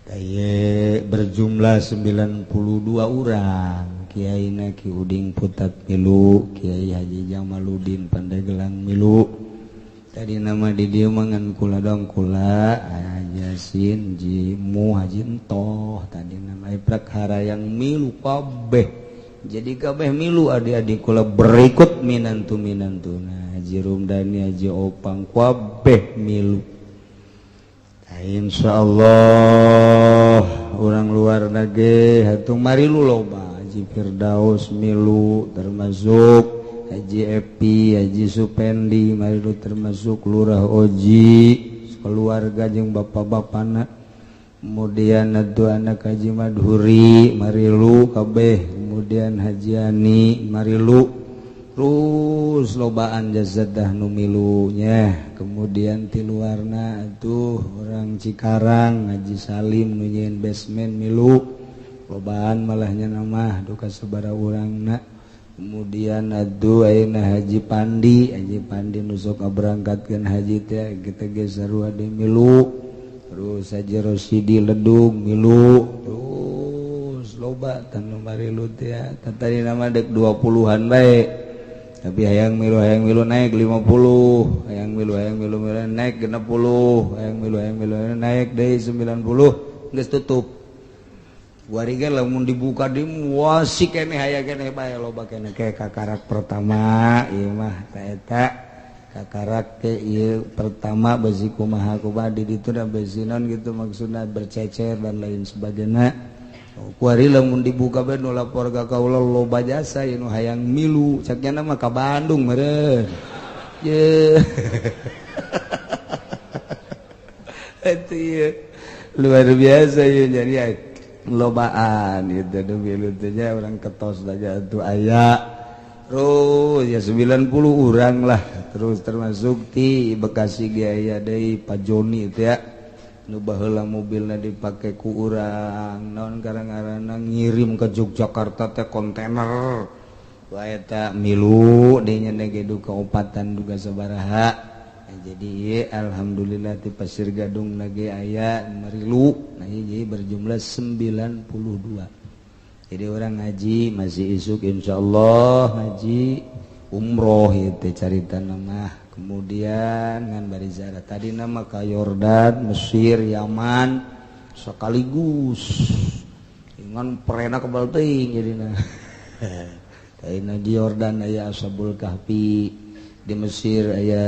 Kaye berjumlah 92 orang. Kiaina Ki Uding Putat milu, Kiai Haji Jamaluddin Pandeglang milu. Tadi nama di dieu mah ngan kula dong kula Haji Jimu Haji Entoh tadi nama prakara yang milu kabeh. Jadi kabeh milu adik-adik kula berikut minantu minantu. Nah, Haji Rumdani Haji Opang kabeh milu. Nah, insyaallah orang luar nage hatung marilu loba Haji Firdaus milu termasuk Haji Epi, Haji Supendi, marilu termasuk Lurah Oji, keluarga jeung bapak-bapana. Kemudian atuh anak Haji Madhuri, marilu kabeh. Kemudian Haji Ani, marilu. Terus lobaan jazadah nu milunya. Kemudian ti luarna atuh orang Cikarang, Haji Salim nu nyieun basement milu. lobaan malahnya nama duka sabaraha urangna. Kemudian aduh ayeuna Haji Pandi, Haji Pandi nu sok ngaberangkatkeun haji teh kita ge sarua deui milu. Terus Haji Rosidi Ledung milu. Terus loba tan nu marilu teh tadi nama dek 20-an bae. Tapi hayang milu naik 50, hayang milu naik 60, hayang milu naik deui 90, geus tutup. Wari ge lamun dibuka di muasi keneh aya keneh bae loba keneh ke kakarak pertama ieu mah ta eta kakarak ke ieu pertama besi kumaha kumaha di ditu da besi naon gitu maksudna bercecer dan lain sebagainya. Kuari lamun dibuka bae nu lapor ka kaula loba jasa ieu nu hayang milu caknya mah ka Bandung meureun. Ye. Eta ieu luar biasa ieu jadi lobaan gitu nu milu teh nya urang ketos saja atuh aya. Terus ya 90 urang lah terus termasuk ti Bekasi ge aya deui Pak Joni teh ya. Nu baheula mobilna dipake ku urang naon karang-karana ngirim ke Yogyakarta teh kontainer wae eta milu deui nya ge duka opatan duka sabaraha. Nah, jadi alhamdulillah ti Pasir Gadung ge aya marilu nah jadi berjumlah 92. Jadi orang ngaji masih isuk insyaallah ngaji umroh ieu teh carita mah. Kemudian ngan bari ziarah tadi nama ka Yordan, Mesir, Yaman sekaligus. Ngan perena kebal teuing jadina. Tadina di Yordan aya Ashabul Kahfi, di Mesir aya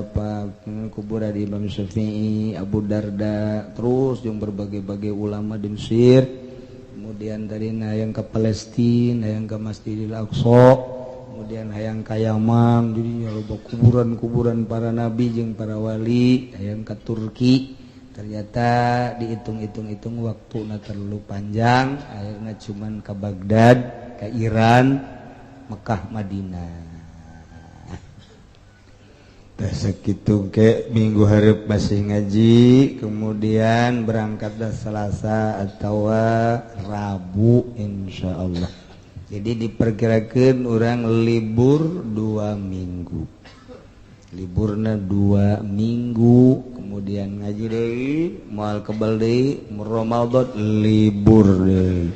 apa kuburan Imam Syafi'i, Abu Darda, terus jeung berbagai-bagai ulama di Mesir. Kemudian tadina yang ke Palestina, yang ke Masjidil Aqsa. Kemudian hayang ka Yaman, jadi loba kuburan-kuburan para nabi jeung para wali, hayang ka Turki. Ternyata dihitung-hitung-hitung waktuna terlalu panjang, akhirnya cuman ke Baghdad, ke Iran, Mekah, Madinah. Tah sakitu ke minggu hareup masih ngaji, kemudian berangkat dah Selasa atau Rabu insyaallah. Jadi diperkirakan orang libur 2 minggu. Liburna 2 minggu, kemudian ngaji deui, moal kebal deui, Ramadan libur deui.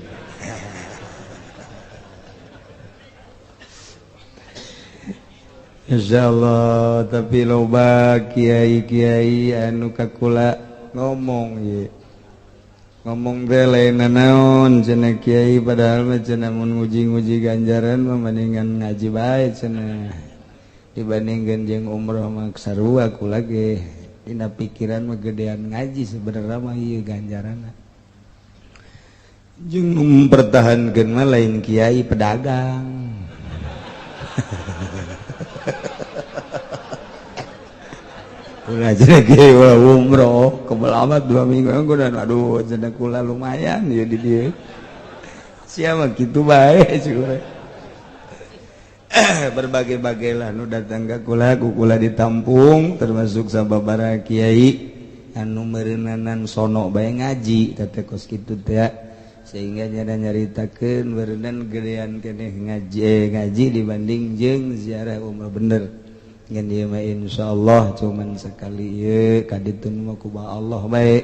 Insyaallah tapi loba kiai-kiai anu kakula ngomong ye. Ngomong teh lain naon cenah kiai padahal mah cenah mun nguji-nguji ganjaran mah mendingan ngaji bae cenah dibandingkeun jeung umroh mah sarua kula ge dina pikiran mah gedean ngaji sebenarnya mah ieu ganjaranna jeung mempertahankeun mah lain kiai pedagang. Ulah cenah kiai ulah umroh kebel amat 2 minggu dan aduh cenah kula lumayan ya di dieu. Sia mah kitu bae syukur. Berbagai-bagai lah nu datang ka kula ku kula ditampung termasuk sababaraha kiai anu meureunnanan sono bae ngaji teh kos kitu teh sehingga nyada nyaritakeun meureunnan gedean keneh ngaji dibanding jeung ziarah umroh bener. Ngan ieu mah insyaallah cuman sekali ieu kaditun mah kumaha Allah bae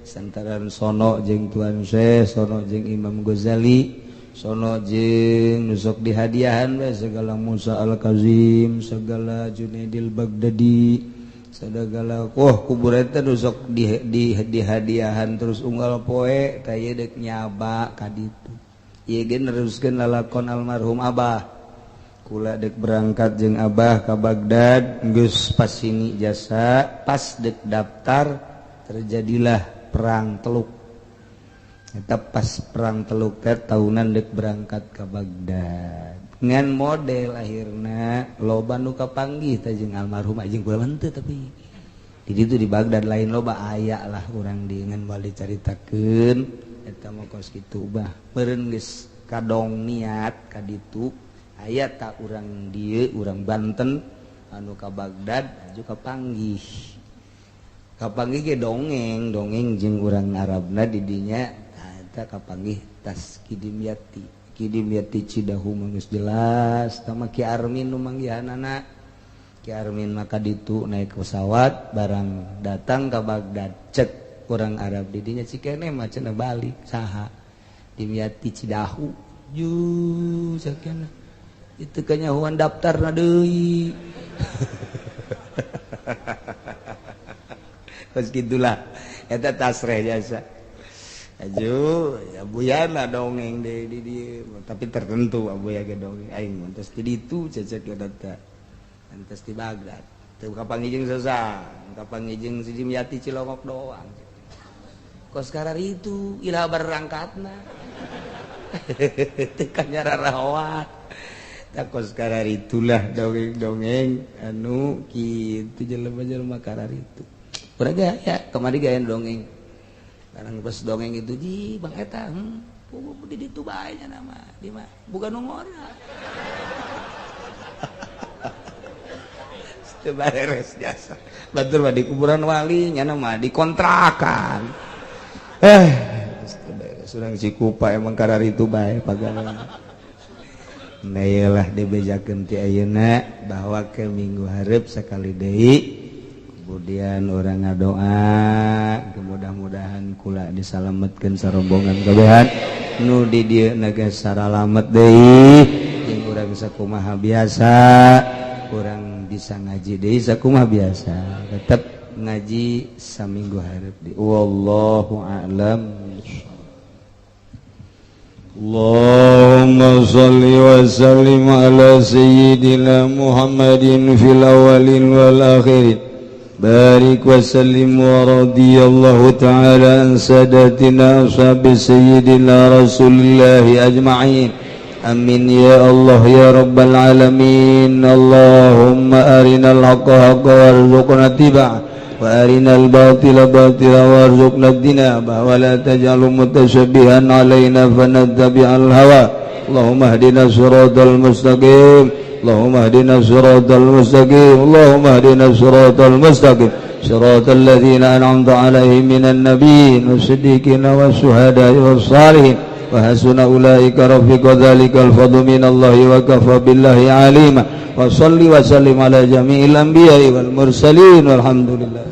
santaran sono jeung Tuan Syekh, sono jeung Imam Ghazali, sono jeung nu sok dihadiahan bae segala Musa Al-Kazim, segala Junaidil Baghdadi, segala wah kubur eta nu sok dihadiahan terus unggal poe tah ieu deuk nyaba ka ditu. Ieu ge neruskeun lalakon almarhum Abah. Kula dek berangkat jeung Abah ka Baghdad geus pas sini jasa pas dek daftar terjadilah perang Teluk. Eta pas perang Teluk teh tahunan dek berangkat ka Baghdad. Ngan model akhirna loba nu kapanggih teh jeung almarhum jeung kula henteu tapi di ditu di Baghdad lain loba aya lah urang di ngan bali caritakeun eta mah kos kitu bah meureun geus kadong niat ka ditu. Aya tak urang dieu urang Banten anu ka Baghdad aju kapanggih. Kapanggih ge dongeng, dongeng jeung urang Arabna di dinya eta kapanggih Tas Ki Dimyati, Ki Dimyati Cidahu mah geus jelas tama Ki Armin nu manggihanana. Ki Armin maka ditu naik pesawat barang datang ke Baghdad cek kurang Arab didinya cikene mah cenah balik saha Dimyati Cidahu ju sakena itu kanyahoan daftarna deui. Kos gitulah eta tasreh jasa. Aju Abuyana dongeng deui di dieu tapi tertentu Abuya ge dongeng aing mun tos di ditu cecek eta entos di Baghdad. Teu kapanggih jeung sosang, kapanggih jeung si Dimyati Cilongok doang. Kos karar itu ilah berangkatna. Teu kanyararahoat. Kos karar itulah dongeng-dongeng anu kitu jelema-jelema karar itu. Urang gaya kamari gaya dongeng. Barang pas dongeng itu ji Bang eta di ditu bae nya nama di mah bukan nu ngora. Teu bareres jasa. Batur mah di kuburan wali nya mah dikontrakan. Teu beres urang Cikupa emang karar itu bae pagawean. Nah iyalah dibejakeun ti ayeuna bahwa ke minggu hareup sakali deui kemudian orang ngadoa mudah-mudahan kula disalametkeun sarombongan kabehan nu di dieu naga saralamet deui jeung urang sakumaha biasa urang bisa ngaji deui sakumaha biasa tetep ngaji saminggu hareup deui wallahu a'lam. Allahumma salli wa sallim ala sayyidina Muhammadin fil awwalin wal akhirin barik wa sallim wa radiyallahu ta'ala an sadatina ashabi sayyidina rasulillahi ajma'in amin ya Allah ya rabbal alamin. Allahumma arinal haqqa haqqa warzuqna ittiba'ah wa arinal batila batila warzuqna ijtinabah wa la taj'al mutashabbihan alaina fanattabi'al hawa. Allahumma ihdina siratal mustaqim, Allahumma ihdina siratal mustaqim, Allahumma ihdina siratal mustaqim siratal ladzina an'amta alaihim minan nabiyyin wasiddiqin wasyuhada'i wassalihin wa hasuna ulaika rafiqa dzalikal fadlu minallahi wa kafa billahi alima. Wa salli wa sallim ala jami'il anbiya'i wal mursalin walhamdulillah.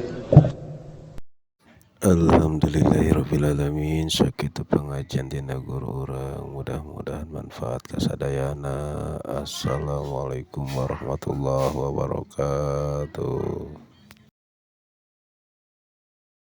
Alhamdulillahirabbil alamin. Sakitu pengajian dina guru urang, mudah-mudahan manfaat kasadayana. Assalamualaikum warahmatullahi wabarakatuh.